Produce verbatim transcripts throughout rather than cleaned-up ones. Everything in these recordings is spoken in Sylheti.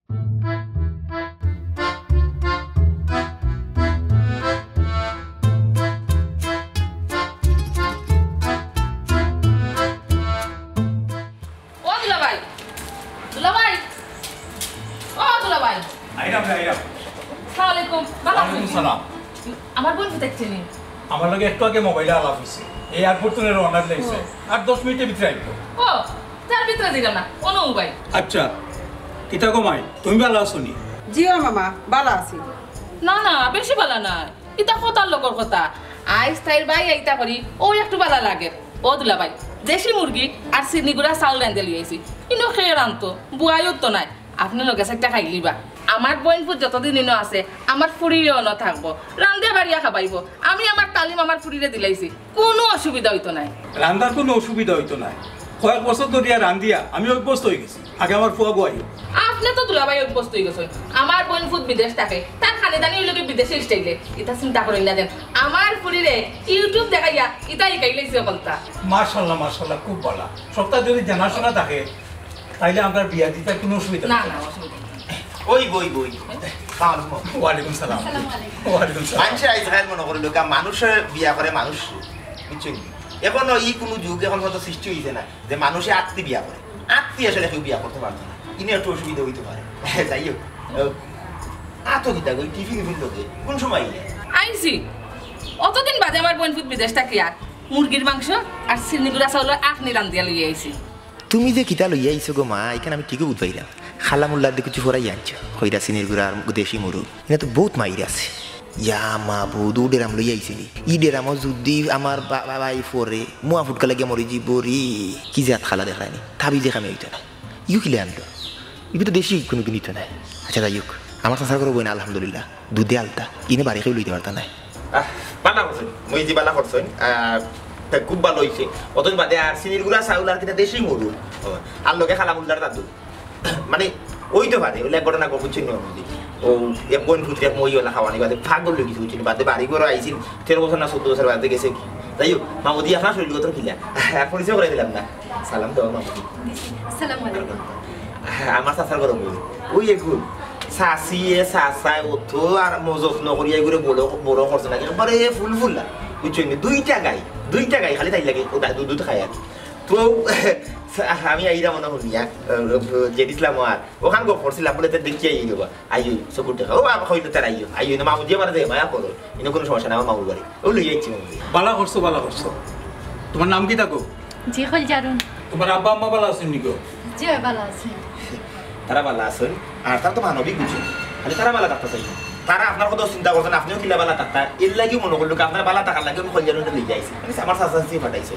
ও দুলাভাই, দুলাভাই, ও দুলাভাই। আইরাম রে, আইরাম। আসসালামু আলাইকুম। ভালা আছইন? ওয়ালাইকুম সালাম। আমার বইন ফুত আইছে নি? আমার লগে একটু আগে মোবাইলে আলাপ অইছে। এই এয়ারপোর্ট থনে রওনা দিলাইছে। ও। আর দশ মিনিটর ভিতরে আইবো। ও, তার ভিতরে দিলাম না, অনো উবাই। আচ্ছা, কিতা গো মাই, তুমি ভালা আছো নি? জি ও মামা, ভালা আছি। না, না, বেশি ভালা না। ইতা কথার লগর কথা। আইজ তাইর বাই আইতা করি, অউ একটু ভালা লাগের। ও দুলাভাই, দেশি মুরগি আর চিনিগুড়া চাউল রান্ধি লই আইছি। ইনো কে রানতো, বুয়াইও তো নাই। আপনে লগে চাইরটা খাইলিবা। আমার বইন ফুত যতদিন ইনো আছে, আমার ফুড়িও অনো থাকবো। রান্ধিয়া বাড়িয়া খাবাইবো। আমি আমার তালিম আমার ফুড়িরে দিলাইছি, কুনু অসুবিধা অইতো নায়। রান্ধার কুনু অসুবিধা অইতো নায়। কয়েক বছর ধরিয়া রান্ধিয়া আমি অভ্যস্ত অইগেছি। আগে আমার ফুয়াগু আইউক। আপনে তো দুলাভাই অভ্যস্ত অইগেছইন। আমার বইন ফুত বিদেশ থাকে, তার খানেদানি অইলো গি বিদেশি স্টাইলে। ইতা চিন্তা করইন না যেন। আমার ফুড়িরে YouTube দেখাইয়া ইতা হিকাইলাইছি অকলতা। মাশাআল্লাহ, মাশাআল্লাহ, খুব ভালা। সবতা যদি জানাশোনা থাকে, তাইলে আমরার বিয়া দিতে কুনু অসুবিধা না, নাই। না, অসুবিধা নাই। ওই, বই, বই। সালাম আলাইকুম। ওয়ালাইকুম সালাম। আসসালামু আলাইকুম। ওয়ালাইকুম সালাম। মানষে আইজকাইল মনো করি লোকা মানষে বিয়া করে মানুষ, বুঝছইন নি? এখনো ই কুনু যুগ এখন পর্যন্ত সৃষ্টি অইছে না যে মানষে আত্তি বিয়া করে। আত্তি আসলে কেউ বিয়া করতে পারতো না। ইনো একটু অসুবিধা অইতে পারে। যাই হোক, আহ, আতো কিতা গো, টিফিন ফিন লগে? কুন সময় আইলে? আইছি। অতদিন বাদে আমার বইন ফুত বিদেশ থাকিয়া মুরগির মাংস আর চিনিগুড়া চাউলর আখনি রান্ধিয়া লইয়া আইছি। তুমি যে কিতা লইয়া আইছো গো মা, ইখান আমি ঠিকউ বুঝ পাইরাম। খালা মোল্লার দি কিছু ফরাই আনছো, কইরা চিনির গুড়া আর দেশি মুরগ। ইনো তো বউত মাইর আছে। ইয়া মাবুদ, অউ ডেরাম লইয়া আইছে নি? ই ডেরামো যুদি আমার বা-, বা-, বাই ফরে, মুয়া ফুটকা লাগিয়া মরি যিবো রে। কি জাত খালা দেখরায় নি? তাবিজে কামে অইতো না। ইগু কিলা আনলো? ইগু তো দেশি কুনুদিন অইতো নায়। আচ্ছা, যাই হোক, আমার চাচার ঘরো বইন আলহামদুলিল্লাহ। দুধে আলতা, ইনো বাড়ি কেউ লইতে পারতা নায়। আহ, ভালা করছইন, মইজি ভালা করছইন। আহ, তে খুব ভালা অইছে। অতদিন বাদে আর চিনির গুড়া চাউল আর কিতা দেশি মুরগ। ও, আর লগে খালা মোল্লার দাদু। মানে, অইতো পারে, অইলে এক ঘটনা ঘটছে নি, মইজি। ও, এক বইন ফুতরে এক মই অলা খাওয়ানি, বাদে পাগল অইগেছে, বুঝছইন নি? বাদে বাড়ি ঘরো আইছিল, তেরো বছর না চৌদ্দ বছর বাদে গেছে কি। যাই হোক, মামুদি, আপনার শরীর গতর কিলা? আর পরিচয় করাই দিলাম না। সালাম দেও, মামুদি। আসসালামু আলাইকুম। আমার চাচার ঘরো বইন। ওই এগু। চাচিয়ে, চাচায় অত আর ম-, যত্ন করিয়া এগুরে বড়, বড় করছে না। একবারে ফুলফুলা। বুঝছইন নি? দুইটা গাই, দুইটা গাই খালি তাইর লাগি, ও দা-, দুধ, দুধ খায় আর কি। তো, আমি আইরা মনে হুনিয়া, আহ, জেড ইসলাম আর ওখান গপ করছিলাম বলে তো দেখিয়া আই গেবা। আইও, চকুর দেখা। ও বাবা, কইলো তার আইও। আইও না, মামুজি আমারে দে, মায়া করো। ইনো কুনু সমস্যা নাই, আমার মামুর বাড়ি। ও লইয়া আইছি মামুজি। ভালা করছো, ভালা করছো। তুমার নাম কিতা গো? জি, খলজারুন। তুমার আব্বা আম্মা ভালা আছইন নি গো? জি, ভালা আছইন। তারা ভালা আছইন। আর তারা তো মানবিক বুঝছইন। খালি তারা ভালা থাকতা চাইন। তারা আপনার কথা চিন্তা করছইন, আপনেও কিলা ভালা থাকতা। এর লাগিউ মনো করলো কি আপনার ভালা থাকার লাগি আমি খলজারুনরে লইয়া আইছি। মানে আমার চাচা চাচি পাঠাইছে।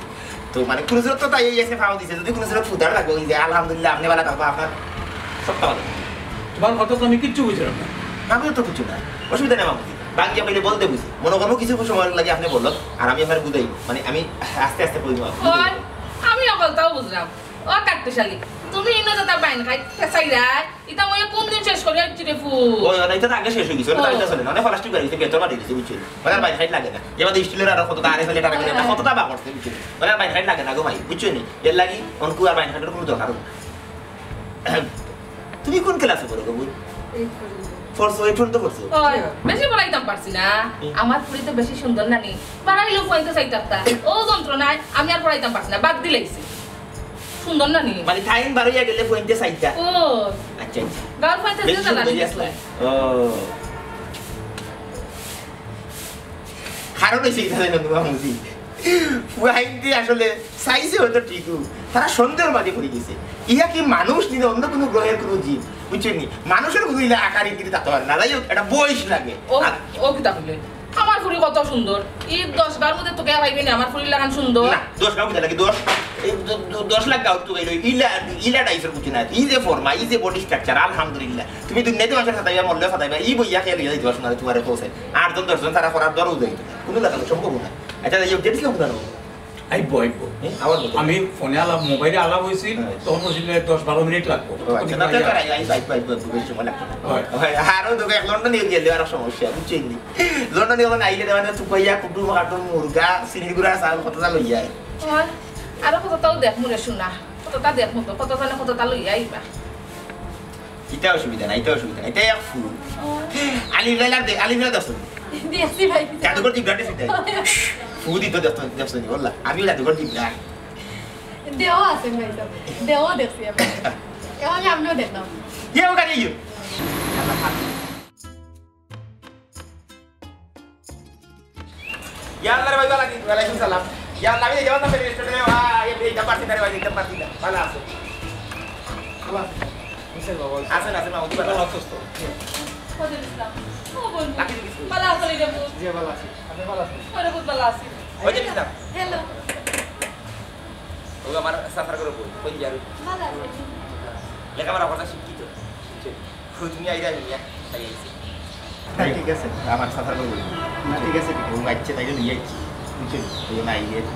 তো মানে কুনু সুরত তো তাই এই আজকে ফাও দিছে, যদি কুনু সুরত উদ্ধার লাগবো, ওই যে আলহামদুলিল্লাহ, আপনে ভালা থাকবা, আপনার সবটা ভালা। তুমার কথা তো আমি কিচ্ছু বুঝলাম না। আমি তো বুঝি না, অসুবিধা নাই মামুজি, বাংলা কইলে বলতে বুঝি। মনো করমু কিছু সময় লাগে আপনে বলক, আর আমি আপনারে বুঝাই, মানে আমি আস্তে আস্তে কই দিমু। ওই, আমি অকলতাউ বুঝলাম। ও কাট্টুশালী, তুমি ইনো যেতা বাইন খাইত চাইরায়, ইতা মইয়ে কুনদিন শেষ করি আইছি রে ফুত। ওই, ওই, ইতা তো আগে শেষ অই গেছে, ওটা তো ও। ইতা চলে না, ওটা প্লাস্টিক বাড়ি গেছে, ভেতর বাড়ি গেছে, বুঝছো? ওটা বাইন খাইত লাগে না, এবার স্টিলের আর কততা আরে ফেলে টাকা ফেলে, হ্যাঁ। কততা বার করছে, বুঝছো? ওটা বাইন খাইত লাগে না গো ভাই, বুঝছো নি? এর লাগি অনকু আর বাইন খাইতর কুনু দরকার নেই। তুমি কুন ক্লাসে পড়ো গো বইন? Eight পর্যন্ত। পড়ছো, eight পর্যন্ত পড়ছো? ওই, বেশি পড়াইতাম পারছি না। হুম। আমার ফুড়ি তো বেশি সুন্দর নানি। বাড়াইলেও ফুয়াইন্তে চাইতা একটা। ও যন্ত্রণায় আমি আর পড়াইতাম পারছি না, বাদ দিলাইছি। সুন্দর নানি। মানে, তাইন বারইয়া গেলে ফুয়াইন্তে চাইতা? ও। আচ্ছা, আচ্ছা। গার্লফ্রেন্ড বেশি চাইতা সুন্দরী জ্বালানি। আসলা? ও। কারণ অইছে কিতা জানো নি মামুজি? ফুয়াইন্তে আসলে চাইছে হয়তো ঠিকউ, তারা সন্দেহর মাঝে পড়ি গেছে। ইয়া কি মানুষ নি, অন্য কুনু গ্রহের কুনু জীব, বুঝছো নি? মানুষর কুনু ইলা আকার ইঙ্গিত থাকতে পারে না। যাই হোক, একটা বয়স লাগে। ও, আর ও কিতা কইলে? আমার ফুড়ি কত সুন্দর। ই দশ গাউর মধ্যে তো কেউ পাইবে না, আমার ফুড়ির লাখান সুন্দর। না, দশ গাউ কিতা লাগে? দশ, এই দ-, দ-, দশ লাখ গাউর তো কইলো, ইলা, ইলা ডাইসর বুঝি না। ই যে ফর্মা, ই যে body structure, আলহামদুলিল্লাহ। তুমি দুনিয়াতে মানুষর ফাতাইবা, মরলেও ফাতাইবা। ই বইয়া খেয়ে লইয়া দিবা, শোনা, তুমারে পৌঁছায়। আটজন দশজন তারা করার দরও যাইতো না। কুনু লাগানো সম্ভব না। আচ্ছা, যাই হোক, ডেট কিরকম জানো? আইবো, আইবো। হ্যাঁ, আবার বলতো। আমি ফোনে আলাপ, মোবাইলে আলাপ অইছিল, হ্যাঁ। তখন বলছিল, "দশ বারো মিনিট লাগবো।" ও, আচ্ছা, না, তো আইবো, আইবো, আইবো, আইবো, বেশি সময় লাগতো না। হয়। হয়, আরো তো এক লন্ডনে গেলে আরো সমস্যা, বুঝছেন নি? লন্ডনে যখন আইলে, মানে, তুকাইয়া, কুটুম, কাটুম, মুরগা, চিনির গুড়া, চাউল, কততা লইয়া আয়। হয়, আরো কততাও দেখমু রে, শোনা। কততা দেখমু তো, কততা না কততা লইয়া আইবা। ইটা অসুবিধা না, ইটা অসুবিধা না, ইটা এক ফু। ও। আলিফ লাইলাম দে, আলিফ লাইলাম দেখছো নি? দেখছি ভাই। জাদুঘর জিব্রা দেখছো নি? ফু দিত দেখছো, দেখছো নি? বললা, আমিও জাদুঘর জিব্রা। দেও আছে ভাই সাহেব, দেও দেখছি আমি। এখন আমিও দেখলাম। ইয়ে, ও গাড়ি ইয়ে। ইয়া আল্লাহ রে ভাই, ভালা আছি? ওয়ালাইকুম সালাম। ইয়া আল্লাহ, আমি এই যাওয়ার নাম রেস্টুরেন্টে, ভাই, এই, এই নাম্বার তিন রে ভাই, এই নাম্বার তিন। ভালা আছো? ভালা আছি। কিসের বাবা? আছেন, আছেন, মামুজি, ভালা আছেন? অসুস্থ। ফজল ইসলাম। ও বন্ধু। লাকি দিছি। ভালা আছো রে বন্ধু? জি, ভালা আছি। আপনি ভালা আছেন? আরে বহুত ভালা আছি। ওই যে ইসলাম। হ্যালো। ও আমার চাচার ঘরর বউ, কই যাবে? ভালা আছি। লেখাপড়া কথা শিক্ষিত। বুঝছো? ও তুমি আইরা নিয়া, তাই আইছি। হ্যাঁ, ঠিক আছে। আমার চাচার ঘরর বউ। না, ঠিক আছে, ঠিক আছে। ও আইছে, তাই লইয়া আইছি। বুঝছো? এই জন্য আইলে একটু।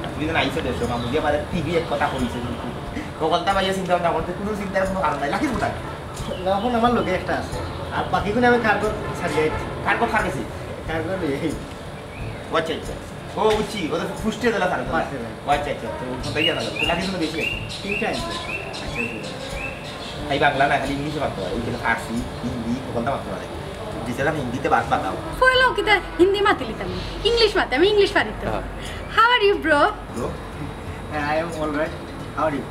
আর তুমি তো আইছো দেশো, মামুজি আমারে টিভি এক কথা কইছে কিন্তু। ও কথা ভাইয়া চিন্তা ভাবনা করতে কোনো চিন্তার কোনো কারণ নাই। লাকি কোথায়? না, এখন আমার লগে একটা আছে। আর বাকিগুলো আমি কার্গো ছাড়িয়ে আইছি। কার্গো কার গেছে? কার্গো নিয়ে। ও আচ্ছা, আচ্ছা। ও বুঝছি, ও তো ফুষ্টে দিলা তার। পাশে নাই। ও আচ্ছা, আচ্ছা, তো কোথায় গেল? তো লাকি কোনো বেশি আছে? তিনটা আছে। আচ্ছা, আচ্ছা। এই বাংলা না, খালি ইংলিশে মাততে পারে। ওই জন্য ফার্সি, হিন্দি, ওখানটা মাততে পারে। দিছে না হিন্দিতে বাদ বাতাও। পয়লাও কিতা হিন্দি মাতিলিতাম? ইংলিশ মাতে, আমি ইংলিশ পারি তো। হ্যাঁ। How are you, bro? Bro? হ্যাঁ, I am all right. How are you?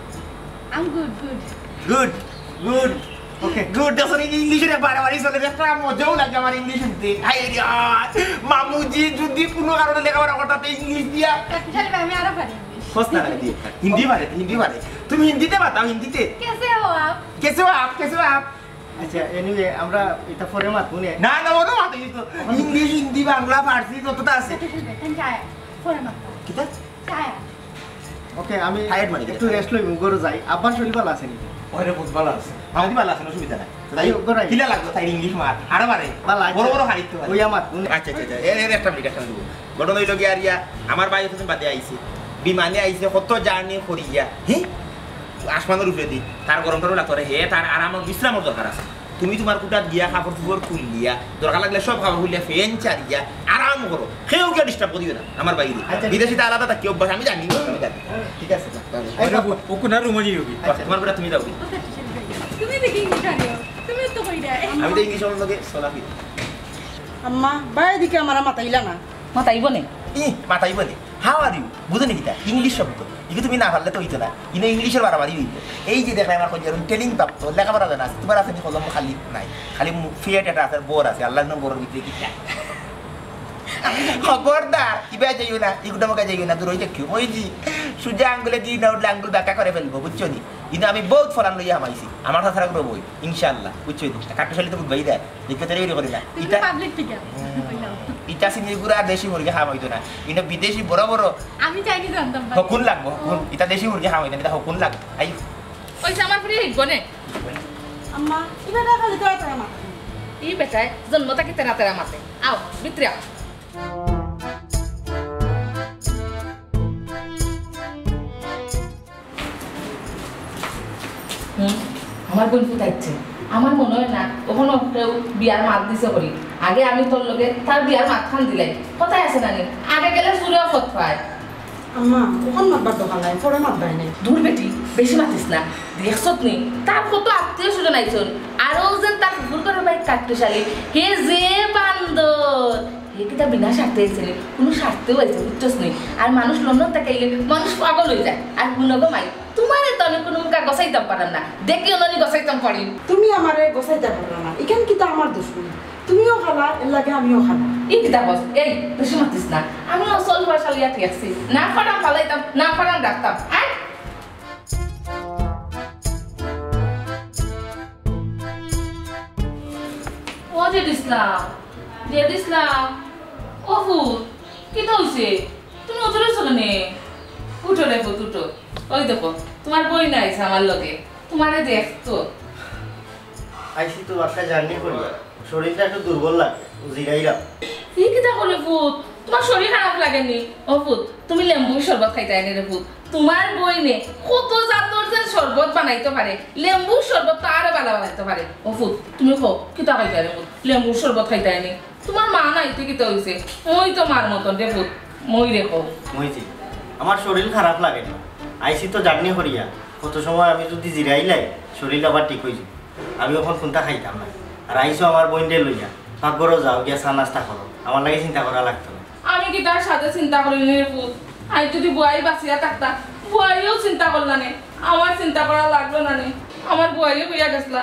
I'm good, good. Good, good. Okay. Good, দেখো নি, ইংলিশে বারে বারে চলে, একটা মজাও লাগে আমার ইংলিশ শুনতে। হায় রে, আহ, মামুজি যদি কোনো কারণে লেখাপড়া করতে ইংলিশ দিয়া। কাকু সাহেব, আমি আরো পারি ইংলিশ। কস না, না, দি, হিন্দি পারে, হিন্দি পারে। তুমি হিন্দিতে মাতাও, হিন্দিতে। कैसे हो आप? कैसे हो आप? कैसे हो आप? আচ্ছা, anyway, আমরা এটা পরে মাতবো নে। না, না, ওরা মাতে কিন্তু। ইংলিশ, হিন্দি, বাংলা, ফার্সি যতটা আছে। কাকু সাহেব, এখন চা, পরে মাতবো। কিতা? চা। ওকে, আমি tired মানে কি? একটু রেস্ট লই, ঘরে যাই। আব্বার শরীর ভালো আছে নি? ওরে, বহুত ভালো আছে। আমাদের ভালো আছে, অসুবিধা নাই। তো তাই ওই, ঘরে। কিলা লাগলো তাই ইংলিশ মাত? আরো বারে। ভালো আছে। বড় বড় হারিত তো পারে। ওই আমার। আচ্ছা, আচ্ছা, আচ্ছা। এর, এর একটা মিনিট, একটা মিনিট। ঘটনা হইলো কি আর ইয়া, আমার ভাই অতদিন বাদে আইছে। বিমানে আইছে, কত জার্নি করিয়া। হি? আসমানর উপরে দি। তার গরম টরম লাগতো রে। হে, তার আরামর বিশ্রামর দরকার আছে। তুমি তোমার কুটাত গিয়া কাপড় চোপড় খুলিয়া, দরকার লাগলে সব কাপড় খুলিয়া, ফ্যান চালিয়া আরাম করো। কেউ কেউ ডিস্টার্ব করিও না আমার বাইরে। আচ্ছা। বিদেশিতে আলাদা থাকি অভ্যাস, আমি জানি, আমি জানি। ঠিক আছে। ও কোন রুমে যাইবি? আচ্ছা, তোমার বেটা তুমি যাও। তুমি দেখি ইংলিশ জানিও, তুমি তো কই দেয়। আমি তো ইংলিশ সম্পর্কে চলাফি। আম্মা, ভাই এদিকে আমার মাতাইলা না। মাতাইব নে? ই, মাতাইব নে। How are you? বুঝো নি কিতা? ইংলিশ শব্দ। ইগু তুমি না পারলে তো হইতো না। ইনো ইংলিশর বাড়াবাড়ি হইতো। এই যে দেখলে আমার কইয়ার ট্রেনিং প্রাপ্ত, লেখাপড়া জানা আছে। তোমার আছে নি কলম খালি নাই। খালি মু-, ফিয়েট এটা আছে, বর আছে। আল্লাহ নম্বরের ভিতরে কিতা? খবরদার, ইবা যাইও না, ইগুটা মুখে যাইও না, দূর হয়ে যাও। ওই জি, সুজা আঙ্গুলে দি না উঠলে আঙ্গুল বাঁকা করে ফেলবো, বুঝছো নি? কিন্তু আমি বহুত ফলান লইয়া হামাইছি। আমার হাত রাখবো বই, ইনশাআল্লাহ, বুঝছো নি? কাট্টুশালী তো বুঝবাই দেয়। দেখতে তেরে বেরি করি না। তুমি ইটা পাবলিক ফিগার। ইটা সিনিগুরা দেশি মুরগি খাওয়া হইতো না। ইনো বিদেশি বড় বড় আমি চাইনি জানতাম না। হকুন লাগবো, হকুন। ইটা দেশি মুরগি খাওয়া হইতো না, ইটা হকুন লাগবো। আই। ওই যে আমার ফ্রি হিকবো নে। আম্মা, ইবা দেখা দিতে হয় তারা মাথা। ই বেটায় জন্ম থাকি তেরা তেরা মাতে। আও, ভিতরে আও। হুম, আমার বইন ফুতাইছে। আমার মনে হয় না, ওখানে কেউ বিয়ার মাত দিছে করি। আগে আমি তোর লগে তার বিয়ার মাত খান দিলাই। কথায় আছে না নি? আগে গেলে চুরেও ফত পায়। আম্মা, ওখান মাতবার দরকার নাই, পরে মাতবায় নাই। দূর বেটি, বেশি মাতিস না। দেখছত নি? তার কত আত্মীয় স্বজন আইছন। আরও যেন তার ফুফুর ঘরের মাই কাট্টুশালী। হে যে বান্দর। হে কিতা বিনা স্বার্থে আইছে নি? কোনো স্বার্থেও আইছে, বুঝছস নি? আর মানুষ লন্ডন থাকি আইলে মানুষ পাগল হয়ে যায়। আর হুনো গো মাই, তোমারে তো আমি কোনো মুখা গছাইতাম পারাম না। দেখি অননি গছাইতাম পারি। তুমি আমারে গছাইতাম পারো না। ইখান কিতা আমার দুশমন? তুমিও খালা, এর লাগে আমিও খালা। ই কিতা কস? এই, বেশি মাতিস না। আমি অসল ভাষা লইয়া ঠিক আছি। না পারাম ফালাইতাম, না পারাম রাখতাম। আয়। ও জেড ইসলাম, জেড ইসলাম, ও ফুত, কিতা হইছে? তুমি উঠে রইছো কেনে? উঠো রে ফুত, উঠো। ওই দেখো, তোমার বইন আইছে আমার লগে, তোমারে দেখতো। আইছি তো বাক্কা জার্নি করি, শরীরটা একটু দুর্বল লাগে, জিরাইলাম। ই কিতা করে ফুত? তোমার শরীর খারাপ লাগে নি? ও ফুত, তুমি লেম্বু শরবত খাইতায় নি রে ফুত। তোমার বইনে কত জাতর যে শরবত বানাইতে পারে, লেম্বু শরবত তো আরো ভালা বানাইতে পারে। ও ফুত, তুমি কও, কিতা খাইতায় রে ফুত? লেম্বু শরবত খাইতায় নি? তোমার মা নাই তো কিতা হইছে? মই তো মার মতন রে ফুত, মই রে কও। মইজি, আমার শরীর খারাপ লাগে না, আইছি তো জার্নি করিয়া, কত সময় আমি যদি জিরাইলাই, শরীর আবার ঠিক হয়ে যাবে। আমি অখন কুন্তা খাইতাম না। আর আইছো আমার বইনরে লইয়া, পাকঘরো যাও, গিয়া চা নাস্তা করো, আমার লাগি চিন্তা করা লাগতো না। আমি কিতার সাথে চিন্তা করি নি রে পুত? আইজ যুদি বুয়াই বাঁচিয়া থাকতা, বুয়াইও চিন্তা করলা নে, আমার চিন্তা করা লাগলো না নে। আমার বুয়াইও কইয়া গেছলা,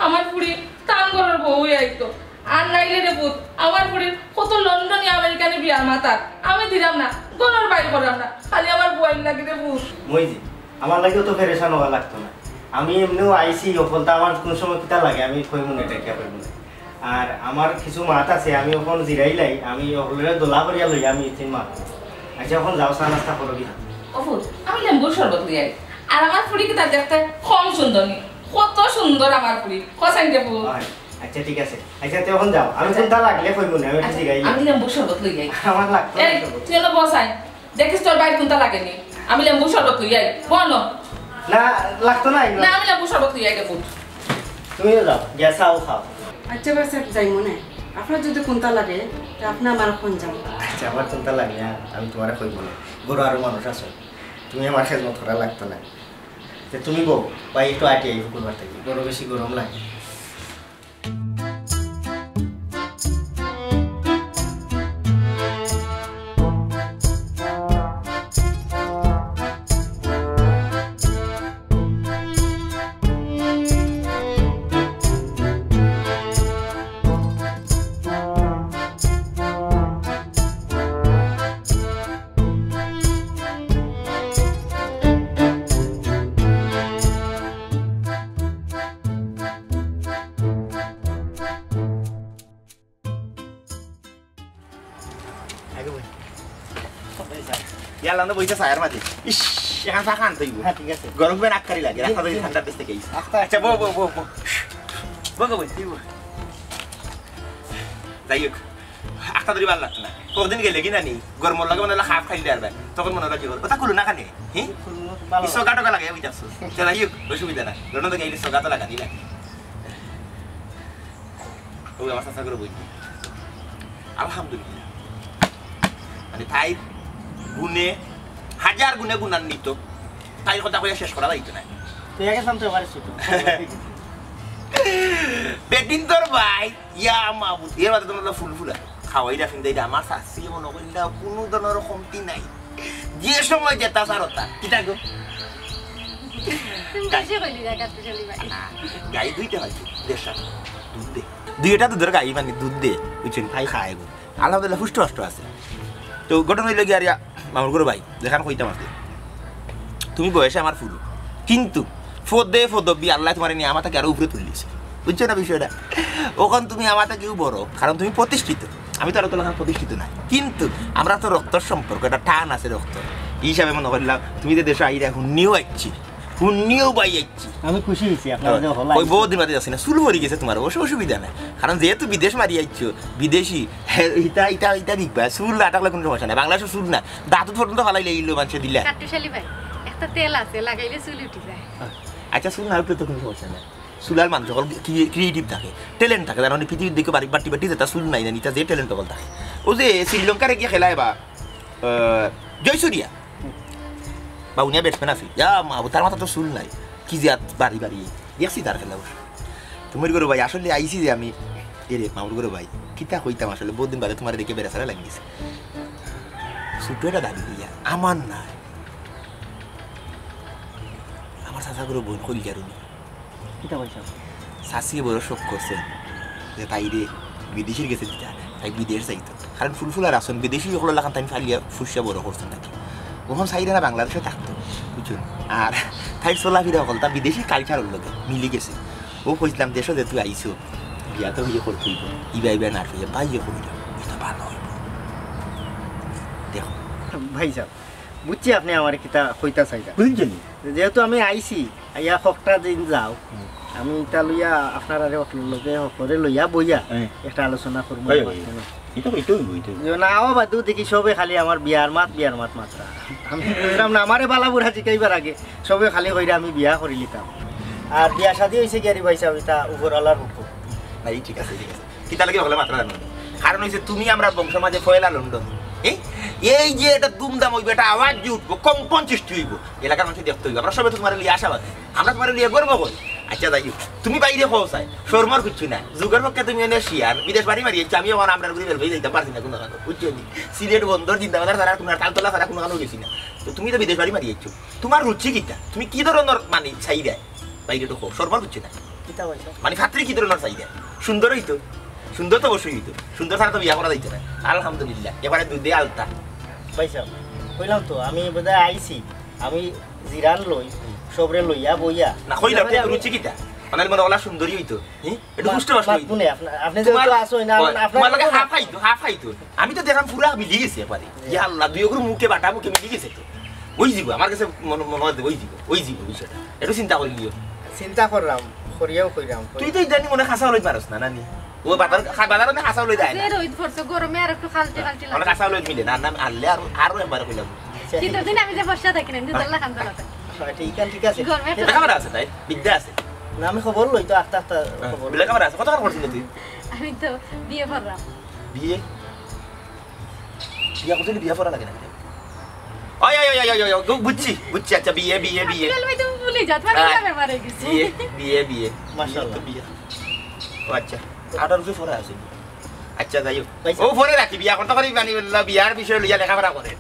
আমার ফুড়ি তান ঘরর বউ অইয়া আইতো। আর নাইলে রে পুত, আমার ফুড়ির কত লন্ডনি আমেরিকানি বিয়ার মাতার, আমি দিরাম না, ঘরর বাইর করাম না, খালি আমার বুয়াইর লাগি রে পুত। মইজি, আমার লাগিও তো পেরেশান অওয়া লাগতো না। আমি এমনেউ আইছি, অকলতা আমার কুন সময় কিতা লাগে, আমি কইমু না, এটা কিয়া কইমু না। আর আমার কিছু মাত আছে, আমি অখন জিরাইলাই, আমি অকলরে দলা করিয়া লইয়া আমি ইতিন মাত। আচ্ছা, অখন যাও, চা নাস্তা করো গিয়া। ও পুত, আমি লেম্বুর শরবত লই আই। আর আমার ফুড়ি কিতা দেখতে কম সুন্দর নি? কত সুন্দর আমার ফুড়ি। কসাইন রে পুত। হয়, আচ্ছা, ঠিক আছে। আচ্ছা, তে অখন যাও, আমি আচ্ছা। কুন্তা লাগলে কইমু না, আমি একটু আচ্ছা, জিরাইলাই। আমি লেম্বুর শরবত লই আই। আমার লাগতো না এই, শরবত। তুই অনো বস আই। দেখিস তোর বাইর কুন্তা লাগে নি। আমি লেম্বুর শরবত লই আই। বনো। না, লাগতো না এগুলা। না, আমি লেম্বুর শরবত লই আই রে পুত। তুমিও যাও, গিয়া চাও খাও। আচ্ছা, বাস, এক যাইমু নে। আপনার যুদি কুন্তা লাগে, তে আপনে আমার অখন যাও। আচ্ছা, আমার কুন্তা লাগে না, আমি তুমারে কইমু না। ঘরো আরো মানুষ আছে, তুমি আমার খেদমত করা লাগতো না। তে তুমি বও, ভাই একটু আটি আই ফুকুর বাড়ি থাকি, বড় বেশি গরম লাগে। আগে বই। ইয়ার লান্দা বইতে চায়ের মাঝে। ইস, এখন চা খান তুই। হ্যাঁ, ঠিক আছে। গরম করে নাক কারি লাগে। রাস্তা দিয়ে ঠান্ডা দেশ থেকে। আচ্ছা। আচ্ছা, বউ, বউ, বউ, বউ। বউ, বউ, তুই বউ। যাই হোক, আখতা ধরি ভালো লাগতো না। কতদিন গেলে কি নানি, গরমর লাগে মনে হলো হাফ খাইলে আর ভাই। তখন মনে হলো কি বল, ওটা খুলো না খানে। হুম? খুলো না, ভালো। ইসো গাটো লাগে, ওই যাচ্ছ। তো যাই হোক, অসুবিধা না। গরম তো গেলে ইসো গাটো লাগানি লাগে। ও আমার চাচা করে বই। আলহামদুলিল্লাহ। মানে তাই গুণে, হাজার গুণে গুণান্বিত। তাই কথা কইয়া শেষ করা যাইতো না। তুই আগে শান্ত হয়ে পারিস তো। বেটিন তোর ভাই, ইয়া মাবুদ, এর মাঝে তোমরা ফুল ফুলা। খাওয়াই রাখেন দেই, আমার শাস্তি মনে করিলা কোনো ধরনের কমতি নাই। যে সময় যেটা স্যার ওটা। কিতা গো? তুমি বেশি কইলি না, কাটতে চলি ভাই। না, গাই দুইটা হয় তো, দেড় সাত। দুধ দে। দুইটা দুধের গাই মানে দুধ দে, বুঝছেন? তাই খায় গো। আলহামদুলিল্লাহ, পুষ্ট অষ্ট আছে। তো ঘটনা হইল গিয়া, মামুর ঘরো ভাই, যেখান কইতাম আছে, তুমি বয়সে আমার ফুরু, কিন্তু ফদে ফদবি আল্লাহ তোমার নিয়ে আমার তাকে আরো উপরে তুললিছে, বুঝছো না বিষয়টা? ওখান তুমি আমার তাকেও বড়, কারণ তুমি প্রতিষ্ঠিত, আমি তো আর অত লাখান প্রতিষ্ঠিত নাই, কিন্তু আমরা তো রক্তর সম্পর্ক, একটা টান আছে রক্ত, এই হিসাবে মনে করলাম তুমি যে দেশে আইরা, হুন্নিও আইছি, হুন্নিও ভাই আইছি। আমি খুশি হইছি আপনার যে হলা ওই আইছে। বহুত দিন বাদে যাচ্ছি না, চুল পড়ি গেছে তোমার, অবশ্য অসুবিধা নাই, কারণ যেহেতু বিদেশ মারি আইছো, বিদেশি, হ্যাঁ, ইটা, ইটা, ইটা বিকবা, চুল না থাকলে কোনো সমস্যা নাই, বাংলাদেশে চুল না, দাঁত পর্যন্ত ফালাই লাগিল মানুষে দিলা। কাট্টুশালী ভাই, একটা তেল আছে, লাগাইলে চুল উঠি যায়। আচ্ছা, চুল না উঠলে তো কোনো সমস্যা নাই, চুল আর মানুষ সকল ক্রিয়েটিভ থাকে, ট্যালেন্ট থাকে, জানো নি? পৃথিবীর দিকে বাড়ি বাটি বাটি যেটা চুল নাই জানি, তা যে ট্যালেন্ট সকল থাকে। ও যে শ্রীলঙ্কারে গিয়ে খেলায় বা, আহ, জয়সুরিয়া, বা উনিয়া ব্যাটসম্যান আছি, ইয়া মা, তার মাথা তো চুল নাই, কি যে আত বাড়ি বাড়ি, দেখছি তার খেলা অবশ্য। তুমি করো ভাই, আসলে আইছি যে আমি, এ রে, মামুর করো ভাই, কিতা কইতাম আসলে, বহুত দিন বাদে তোমার দেখে বেড়া ছাড়া লাগি গেছে। ছোট একটা দাবি দিয়া, আমার না, আমার চাচা করে বোন কইল যারুনি। কিতা কইছ? চাচিয়ে বড় শখ করছে যে তাইরে বিদেশির গেছে দিতা, তাই বিদেশ যাইতো। কারণ ফুলফুলার আসন বিদেশি সকল লাখান তাই ফালিয়া ফুসিয়া বড় করছেন নাকি। ওখান সাইডে না বাংলাদেশে থাকতো, বুঝছো? আর তাই চলাফিরা সকল তা বিদেশি কালচারর লগে মিলি গেছে। ও কইছিলাম, দেশো যে তুই আইছো, বিয়া তো ইয়ে করতে হইব, ইবা ইবা না হইলে ভাই ইয়ে করিল, এটা ভালো হইব। দেখো। ভাই সাহেব, বুঝছি আপনি আমার কিতা কইতা চাইরা। বুঝছেন? যেহেতু আমি আইছি, আইয়া হকটা দিন যাও, হুম। আমি ইটা লইয়া আপনার আরে হকলর লগে হকরে লইয়া বইয়া হ্যাঁ। একটা আলোচনা করবো। হয়, হয়, হয়। এটা কইতে হইব, এটা হইব। যে না, ও বাদু দেখি সবে খালি আমার বিয়ার মাত, বিয়ার মাত মাত্রা। আমি বুঝলাম না, আমারে বালা বুড়া জিকাইবার আগে সবে খালি কইরা আমি বিয়া করি লিতাম। আর বিয়া শাদি হইছে কি আরে ভাই সাহেব, এটা উপরওয়ালার হুকুম। না, এই ঠিক আছে, ঠিক আছে। কিতা লাগি হকলে মাত্রা জানো না? কারণ হইছে তুমি আমরা বংশ মাঝে পয়লা লন্ডন। এই, এই যে এটা দুমদাম হইব, এটা আওয়াজ যে উঠবো, কম্পন সৃষ্টি হইব। এলাকার মানুষ দেখতে হইব। আমরা সবে তো তোমার লিয়ে আশাবাদী। আমরা তোমার লিয়ে গর্ব করি। আচ্ছা, যাই হোক, তুমি বাইরে কও চাই, শরমর কিচ্ছু নাই। যুগর পক্ষে তুমি অনেক শিয়ার, বিদেশ বাড়ি মারি আইছো, আমি অখন আমরার ঘুরে বেলবাই যাইতাম পারছি না কুনুখানো, বুঝছো নি? সিলেট বন্দর, জিন্দাবাজার ছাড়া কুনু, তালতলা ছাড়া কুনুখানো গেছি না। তো তুমি তো বিদেশ বাড়ি মারি আইছো, তুমার রুচি কিতা? তুমি কি ধরনর মানে চাই দেয়? বাইরে তো কও, শরমর কিচ্ছু নাই। কিতা কইছো? মানে, ফাত্রী কি ধরনর চাই দেয়? সুন্দর অইতো, সুন্দর তো অবশ্যই অইতো, সুন্দর ছাড়া তো বিয়া করা যাইতো না। আলহামদুলিল্লাহ, এবারে দুধে আলতা। ভাইসাব, কইলাম তো, আমি বোধহয় আইছি, আমি জিরান লই, সবরে লইয়া বইয়া। না, কইলাম, এবারে তো আমি রুচি কিতা? মানে, মনে অলা সুন্দরী অইতো, হুম? একটু মা-, হুষ্ট বাষ্ট মা-, অইতো। আপনে, আপনে তুমার, যেহেতু আছো, না, ওই, আপনার তুমার লগে হাফ আইতো, হাফ আইতো। আমি তো দেখলাম পুরা মিলি গেছে এবারে। জি। ইয়া আল্লাহ, দুই অগুর মুখে বাটা মুখে মিলি গেছে তো। অই যিবো, আমার কাছে মনে, মনে অয় যে অই যিবো, অই যিবো বিষয়টা। একটু চিন্তা করি লিও। চিন্তা করলাম, করিয়াও কইলাম। তুই তো ইদানি মনে খাসা লই পারস না, নানি? ও বাজার, খা-, বাজারো না খাসা লই দেয় না। যে রোদ পড়ছে, গরমে আর একটু খালতে খালতে লাগে। খাসা লই মিলে না, না, আনলে আর, আরো একবার কইলাম। শীতর দিন আমি যে বর্ষা থাকি না, দুধর লাখান দলাতে। হ্যাঁ, ঠিক আছে, ঠিক আছে। গরমে একটু লেখাপড়া আছে তাই? বিদ্যা আছে? না, আমি খবর লই তো, আস্তে আস্তে হ্যাঁ, খবর লই। লেখাপড়া আছে? কতক্ষণ করছিলি তুই? আমি তো বিয়ে করলাম। বিয়ে? বিয়া করতে হইলে বিয়া পড়া লাগে না। ওই, ওই, ওই, ওই, ওই, ওই, গু-, বুঝছি, বুঝছি। আচ্ছা, বিয়ে, বিয়ে, বিয়ে। আসলে ভাই, তুমি ভুলে যাও, তোমার হ্যাঁ। বিয়ে ব্যাপারে গেছি। বিয়ে, বিয়ে, বিয়ে। মাশাআল্লাহ। বিয়ে তো বিয়ে। ও আচ্ছা, আঠারো বছর পরে আছে। আচ্ছা, যাই হোক। ভাই, ও পরে রাখি, বিয়া করতে পারি, মানে, বললা, বিয়ার বিষয়ে লইয়া লেখাপড়া করে।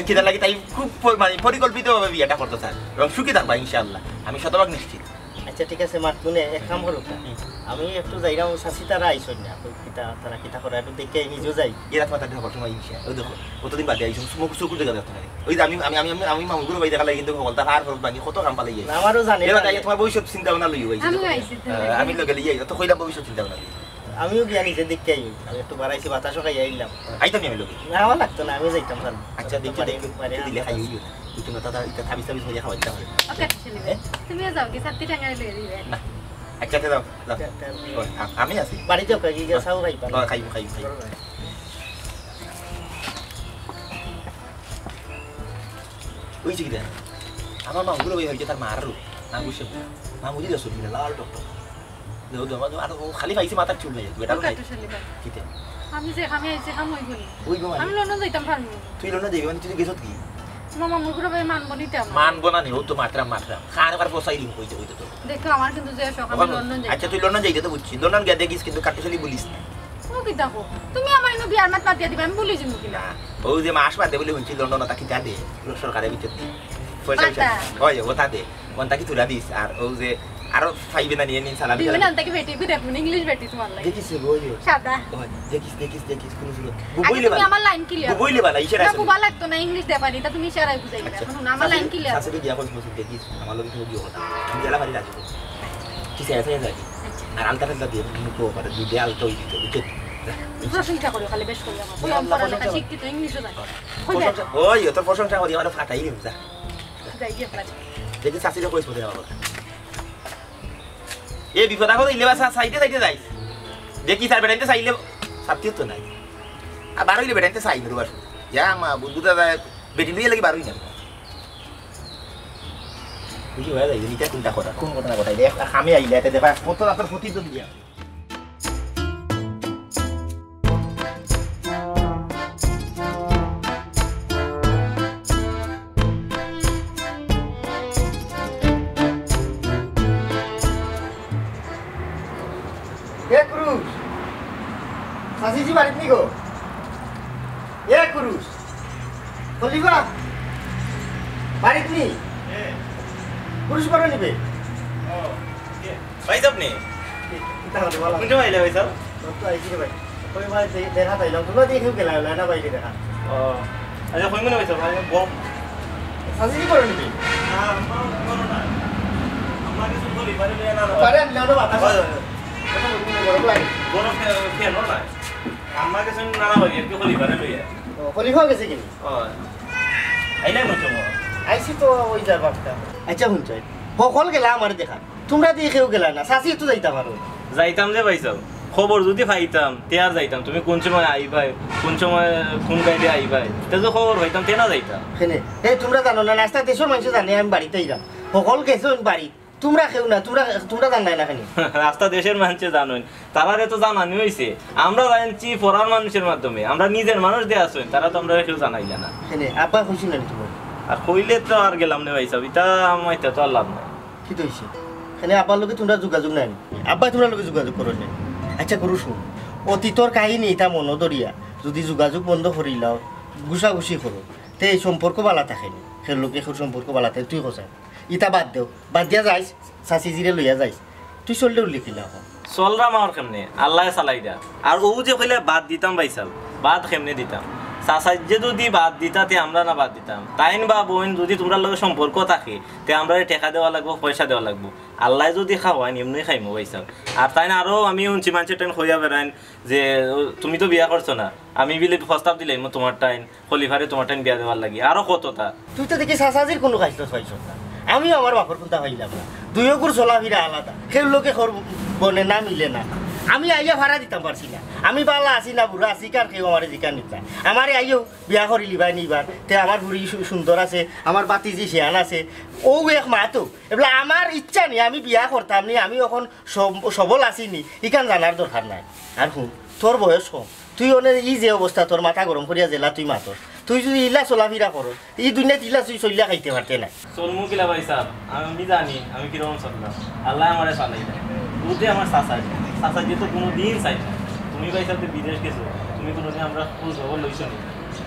কিতার লাগি তাই খুব প-, মানে, পরিকল্পিতভাবে বিয়াটা করতে চায়। এবং সুখী থাকবা, ইনশাআল্লাহ। আমি শতভাগ নিশ্চিত। আচ্ছা, ঠিক আছে, মাত মনে এক কাম করো না। হুম। আমি একটু যাইরাম, চাচি তারা আইসন না, কই কিতা, তারা কিতা করে, একটু দেখে নিজেও যাই। এরা তোমার তাদের হকল সময় ইনশা, ওই দেখো, কতদিন বাদে আইসন, চোখ, চোখ দেখা যাচ্ছে না। ওই যে আমি, আমি, আমি, আমি, আমি মামুগুলো ভাই দেখালাই কিন্তু হকল, তার আর হকল ভাঙি, কত কাম পালাই যাই। আমারও জানি এবার না। তাই তোমার ভবিষ্যৎ চিন্তা ভাবনা লইও ভাই। আমিও আইছি তো। হ্যাঁ, আমি লগে লইয়া, তো কইলাম ভবিষ্যৎ চিন্তা ভাবনা লইও। আমিও গিয়া নিজে দেখে আই, একটু বাড়াইছি, বাতাসও খাই আইলাম। আইতাম আমি লগে। না, আমার লাগতো না, আমি যাইতাম পারবো। আচ্ছা, দেখি, বাড়ি, দেখি, বাড়ি দিলে খাই হইও না। তুমি তো দাদা, এটা থাবিস থাবিস হইয়া খাওয়াইতে পারে। ওকে, চলে যাই। হ্যাঁ? তুমিও যাও, কি সাথে টাঙ্গাই লইয়া দিবে? না। আচ্ছা, আচ্ছা, যাও, যাও। তে-, তে-, ওই, আ-, আমি আছি। বাড়ি যাও, কি গিয়া চাও খাইবা? হ্যাঁ, খাইবো, খাইবো, খাইবো। ওই যে কিতা? আমার মামুগুলো ওই হইছে তার মার রূপ। না বুঝছে না। মামুজি দশ দিনে লাল টকটক। দেও, দেও, দেও, আর ও খালি পাইছে মাথার চুল নাই, বেটা ও নাই। কাটুশালি ভাই। কিতে? আমি যে কামে আইছি, কাম অইবো নি? অইবো মানে? আমি লন্ডন যাইতাম পারমু। তুই লন্ডন যাইবি মানে তুই গেছত কি? মামা, মুগুরা ভাই মানবো নি তে আমার। মানবো না নি, ও তো মাতরাম, মাতরাম। খান আবার ফসাই দিমু, কইতে, কইতে তো। দেখো, আমার কিন্তু যে শখ, আমি ওখানে লন্ডন যাইতাম। আচ্ছা, তুই লন্ডন যাইতে তো বুঝছি। লন্ডন গিয়া দেখিস কিন্তু কাটুশালি বলিস না। ও কি দেখো? তুমি আমার ইনো বিয়ার মাত মাতিয়া দিবা, আমি বলি যাবো কিনা? না, ও যে মাস বাদে বলে শুনছি লন্ডন ওটা কিতা দে, সরকারের ভিতর দিয়ে। পয়সা বাতা। ওই, ওটা দে। মনটা কি তুলা দিস? আর ও যে আরো পাইবে না নিয়ে নিন সালামি দিবে না, সালামি। তাকে বেটি, বিদেশ মানে ইংলিশ বেটি তোমার লাগে। দেখিস গো, ওই। সাদা। ওই, দেখিস, দেখিস, দেখিস, কোনো সুযোগ। আগে বুবইলে তুমি বালা। আমার লাইন ক্লিয়ার। বুবইলে বালা, ইশারা না, আছে। বুবা লাগতো না, ইংলিশ দেবা নি, তা তুমি ইশারায় বুঝাই দিবা। আচ্ছা, এখন আমার লাইন ক্লিয়ার। শাশুড়ি দিয়া কইস, বলছি, দেখিস, আমার লগে কিন্তু বিয়ে কথা। আমি জেলা বাড়ি রাজি। কি চাই, চাই, চাই। আচ্ছা। আর আলতা টালতা দিয়ে মুখো পারে, দুধে আলতা ওই দিতে, বুঝছো? প্রশংসা করিও খালি বেশ করিয়া আমার। বলো, আমি পড়ালেখা শিক্ষিত, ইংলিশও জানি। কইবে। প্রশংসা, ওই, তোর প্রশংসা করি, আমার ফাটাই দিম, যা। যাই গিয়ে ফেলা। দেখি শাশুড়ি কইস, বোঝে আমার কথা। এ বিপদ আপদ হইলে বা সা-, সাইডে সাইডে যাইস। দেখি স্যার বেটাইতে চাইলে সাথীও তো নাই। আর বার হইলে বেটাইতে চাই না, রুবাস। যা মা, বুদ্ধু দাদা, বেটি লইয়া লাগি বার হই না। বুঝি হয়ে যাই, এটা কোনটা কথা, কোন ঘটনা ঘটাই দে। একটা খামে আইলে, এটা দেখা, কত রাতের ক্ষতি তো দিয়া। এ কুরুশ, চাচিজি বাড়িত নি গো? এ কুরুশ, খলিফা, বাড়িত নি? এ। কুরুশ বড় নিবে? ও, কে? ভাই সাহেব নি? কিতা হলো বলো? কোন সময় আইলে ভাই সাহেব? তো আইছি রে ভাই। ওই ভাই দে-, দেখা পাইলাম। তোমরা দেখেও গেলা, না ভাই দেখা। ও, আচ্ছা, কোন কোন ভাই সাহেব? আরে বম। চাচিজি বড় নিবে? না, আমার বড় না। আমার কিছু বলি, পারে না, না, না। পারে আমি না, না, বাতাস। হয়, হয়, হয়। কথা বলতে গরম লাগে। বড় ফে-, ফ্যান, না? আমার কিছু নানা ভাই, একটু খলিফা না লইয়া। ও, খলিফা গেছে কি? ও। আইলাই না তো? আইছি তো ওই যার বাপটা। আচ্ছা, হুন চাই। হকল গেলা আমার দেখা। তোমরা দিয়ে কেউ গেলা না। চাচি একটু যাইতা পারো। যাইতাম যে ভাই সাহেব। খবর যদি পাইতাম, তে আর যাইতাম। তুমি কোন সময় আইবাই, কোন সময় কোন গাড়ি আইবাই, তে তো খবর পাইতাম, তে না যাইতাম। কেনে? এ, তোমরা জানো না, নাস্তা দেশের মানুষ জানে আমি বাড়িতে আইলাম। হকল গেছে বাড়ি। তোমরা কেউ না, তোমরা, তোমরা জানাই না কেনে? রাস্তা দেশের মানুষে জানইন, তারারে তো জানানি হইছে। আমরা জানছি পরার মানুষের মাধ্যমে, আমরা নিজের মানুষ দিয়ে আসইন, তারা তো আমরা কেউ জানাইলা না। কেনে? আব্বা কইছিল না তোমার? আর কইলে তো আর গেলাম না ভাই সাহেব, ইটা আমার ইটা তো আর লাভ নাই। কি তো হইছে? এনে আব্বার লগে তোমরা যোগাযোগ নাই নি? আব্বায় তোমরার লগে যোগাযোগ করইন নি? আচ্ছা গুরু, হুন, অতীতর কাহিনী ইতা মনো ধরিয়া যুদি যোগাযোগ বন্ধ করিলাও, গুছাগুছি করো, তে এই সম্পর্ক বালা থাকে নি। হের লগে হের সম্পর্ক বালা থাকে, তুই কছাইন। ইতা বাদ দেও, বাদ দিয়া যাইস, চাচিজিরে লইয়া যাইস। তুই চললে উল্লেখিলা অখন। চলরাম আর কেমনে? আল্লায় চালাইরা। আর অউ যে কইলা বাদ দিতাম ভাইসাব, বাদ কেমনে দিতাম? চাচাইজ্জে যুদি বাদ দিতা, তে আমরা না বাদ দিতাম? তাইন বা বইন যুদি তোমরার লগে সম্পর্ক থাকে, তে আমরারে টেকা দেওয়া লাগবো, পয়সা দেওয়া লাগবো। আল্লায় যুদি খাওয়াইন, এমনেউ খাইমু ভাইসাব। আর তাইন আরো আমি হুনছি মানষে তাইন কইয়া বেড়াইন যে, "ও, তুমি তো বিয়া করছো না, আমি বিলে প্রস্তাব দিলাইমু তুমার তাইন, খলিফারে তুমার তাইন বিয়া দেওয়ার লাগি।" আরো কততা। তুই তো দেখি চাচাজির কুনু খাইছলত পাইছস না। আমিও আমার বাপর কুন্তা পাইলাম না। দুইওগুর চলাফিরা আলাদা। হের লগে হের বনে না মিলে না। আমি আইয়া ভাড়া দিতাম পারছি না। আমি বালা আছি না বুড়া আছি, কার কেউ আমারে জিকার নিতা। আমারে আইও বিয়া করিলিবায় নি ইবার। তে আমার বুড়ি সু-, সুন্দর আছে, আমার বাতিজি শিয়ান আছে। অউ এক মাতো। এবলা আমার ইচ্ছা নি, আমি বিয়া করতাম নি, আমি অখন সব-, সবল আছি নি, ইখান জানার দরকার নাই। আর হুন, তোর বয়স কম, তুই অনে ই যে অবস্থা, তোর মাথা গরম করিয়া যেলা তুই মাতস, তুই যুদি ইলা চলাফিরা করস, ই দুনিয়াত ইলা তুই চলিয়া খাইতে পারতে নায়। চলমু কিলা ভাইসাব, আমি জানি আমি কিরকম চলরাম। আল্লায় আমারে চালাইরা। অউ যে আমার চাচাই, চাচাইজ্জে তো কুনুদিন চাইন না। তুমি ভাইসাব যে বিদেশ গেছো, তুমি কুনুদিন আমরার খোঁজ খবর লইছো নি?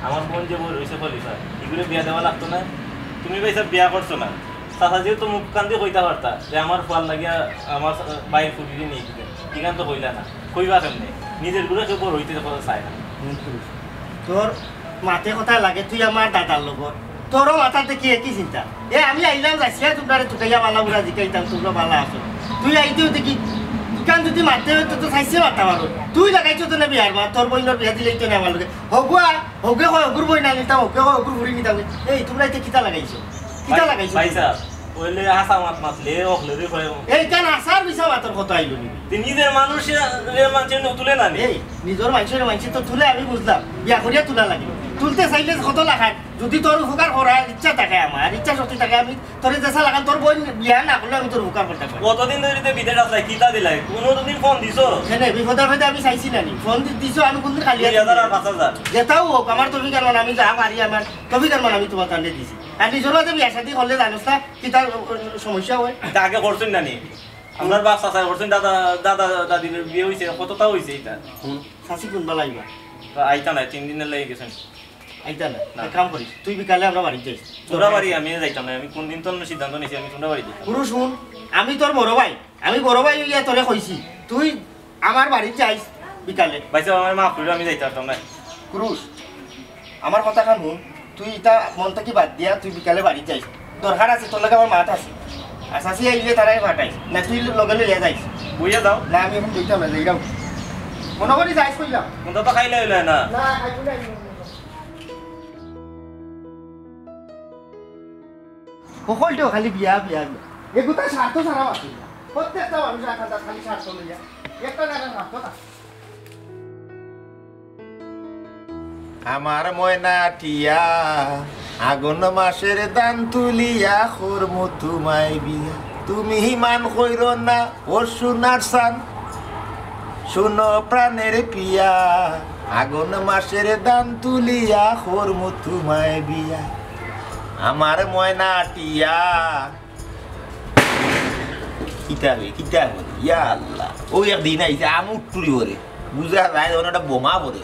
আমার বইন যে বউ রইছে খলিফা, ইগুরে বিয়া দেওয়া লাগতো না? তুমি ভাইসাব বিয়া করছো না, চাচাইজ্জে তো মুখ কান্দি কইতা পারতা যে আমার ফুয়ার লাগিয়া আমার ভাইর ফুড়িরে নিয়া দিতা। ইখান তো কইলা না, কইবা কেমনে? নিজর ঘরো কেউ বড় অইতে চায় না। তোর মাতে কথা লাগে, তুই আমার দাদার লগর, তোরও মাথাত দেখি একই চিন্তা। এ, আমি আইলাম যাইছি আর তোমরারে তুকাইয়া বালা বুড়া জিকাইতাম, তোমরা বালা আছো। তুই আইতেউ দেখি, ইখান যুদি মাততে অয় তো, তো চাইছে মাততা পারো। তুই লাগাইছো তো না বিয়ার মাত, তোর বইনর বিয়া দিলাইতো না আমার লগে। হগুয়া, হগুয়ে কয় হগুর বইন আনিতাম, হগুয়ে কয় হগুর ফুড়ি নিতাম। এই, তোমরা ইতা কিতা লাগাইছো? কিতা লাগাইছো? ভাইসাব, অইলে হাছা মাত মাতলে, অকলরে কয়। এই, ইখান হাছার মিছা মাতর কথা আইলো নি? তে নিজর মানষরে মানষে নি তুলে না নি? এই, নিজর মানষরে মানষে তো তুলে, আমি বুঝলাম। বিয়া করিয়া তুলা লাগে। তুলতে চাইলে কত লাখান। যুদি তোর উপকার করার ইচ্ছা থাকে আমার, ইচ্ছা শক্তি থাকে, আমি তোরে যেছা লাখান, তোর বইন বিয়া না করলে আমি তোর উপকার করতাম পারি। কতদিন ধরি তে বিদেশ আছলায়, কিতা দিলায়? কুনুদিন ফোন দিছো? কেনে, বিপদে আপদে আমি চাইছি না নি? ফোন দি-, দিছো, আমি কুনদিন খালি হাতে দিছি? দুই হাজার আর পাঁচ হাজার। যেতাউ অউক, আমার তৌফিক আর মান আমি যা পারি, আমার তৌফিক আর মান আমি তুমার তানরে দিছি। আর নিজর মাঝে বিয়া শাদি করলে জানোস না, কিতা সমস্যা অয়? তা আগে করছইন না নি? আমরার বাপ চাচায় করছইন, দাদা, দাদা দাদির বিয়া অইছে, কততা অইছে ইতা? হুম, চাচি কুনবালা আইবা? তো আইতা নায়, তিন দিনর লাগি গেছইন। আইতা নায়? না। এক কাম করিস, তুই বিকালে আমরার বাড়িত যাইস। তোমরার বাড়ি আমি যাইতাম না, আমি কুনদিন তো সিদ্ধান্ত নিছি, আমি তোমরার বাড়ি যাইতাম। গুরু হুন, আমি তোর বড় ভাই, আমি বড় ভাই অইয়া তোরে কইছি, তুই আমার বাড়িত যাইস বিকালে। ভাইসাব, আমারে মাফ করিও, আমি যাইতাম পারতাম না। গুরু, আমার কথাখান হুন, তুই ইতা মন থাকি বাদ দিয়া তুই বিকালে বাড়িত যাইস। দরকার আছে, তোর লগে আমার মাত আছে। আর চাচি আইলে তারারে পাঠাইস। না, তুই লগে লইয়া যাইস। বইয়া যাও। না, আমি অখন বইতাম না, যাইরাম। মনো করি যাইস কইলাম। কুন্তা তো খাইলে অইলে না। না, খাইবো না, আমি মনে করি। হকলটাউ খালি বিয়া, বিয়া, বিয়া। এগুতা স্বার্থ ছাড়া বাঁচে না। প্রত্যেকটা মানুষ এক হাজার খালি স্বার্থ লইয়া। একটা না একটা স্বার্থ থাকে। আমার ময়না টিয়া, আগুন মাসের ধান তুলিয়া করমু তুমায় বিয়া। তুমি মান কইরো না, ও সোনার চান, শুনো প্রাণের পিয়া, আগুন মাসের ধান তুলিয়া করমু তুমায় বিয়া। আমার ময়না টিয়া। কিতা বে, কিতা বে? ইয়া আল্লাহ। অউ একদিন আইছে, আমু টুরি করে। বুঝা যায়, অনো একটা বোমা পড়ে।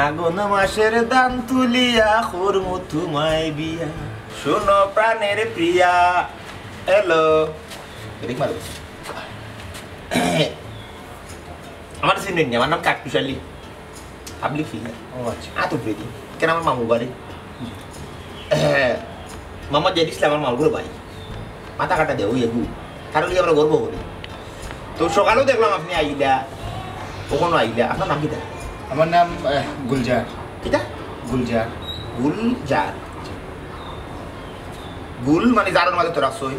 আগুন মাসের ধান তুলিয়া করমু তুমায় বিয়া। শুনো প্রাণের পিয়া। হ্যালো। এদিক মারো। আমারে চিনইন নি, আমার নাম কাকটুশ আলী। Public figure. ও আচ্ছা। আত উপরে দি। কেনে আমার মামুর বাড়ি? মামা জেড ইসলাম আমার মামুর ভাই। মাথা কাটা দেও, এগু। কারণ কি আমরা গর্ব করি। তো সকালেও দেখলাম আপনে আইলা, অখনো আইলা। আপনার নাম কিতা? আমার নাম, আহ, গুলজার। কিতা? গুলজার। গুলজার। গুল মানে জারর মাঝে তো রাখছই,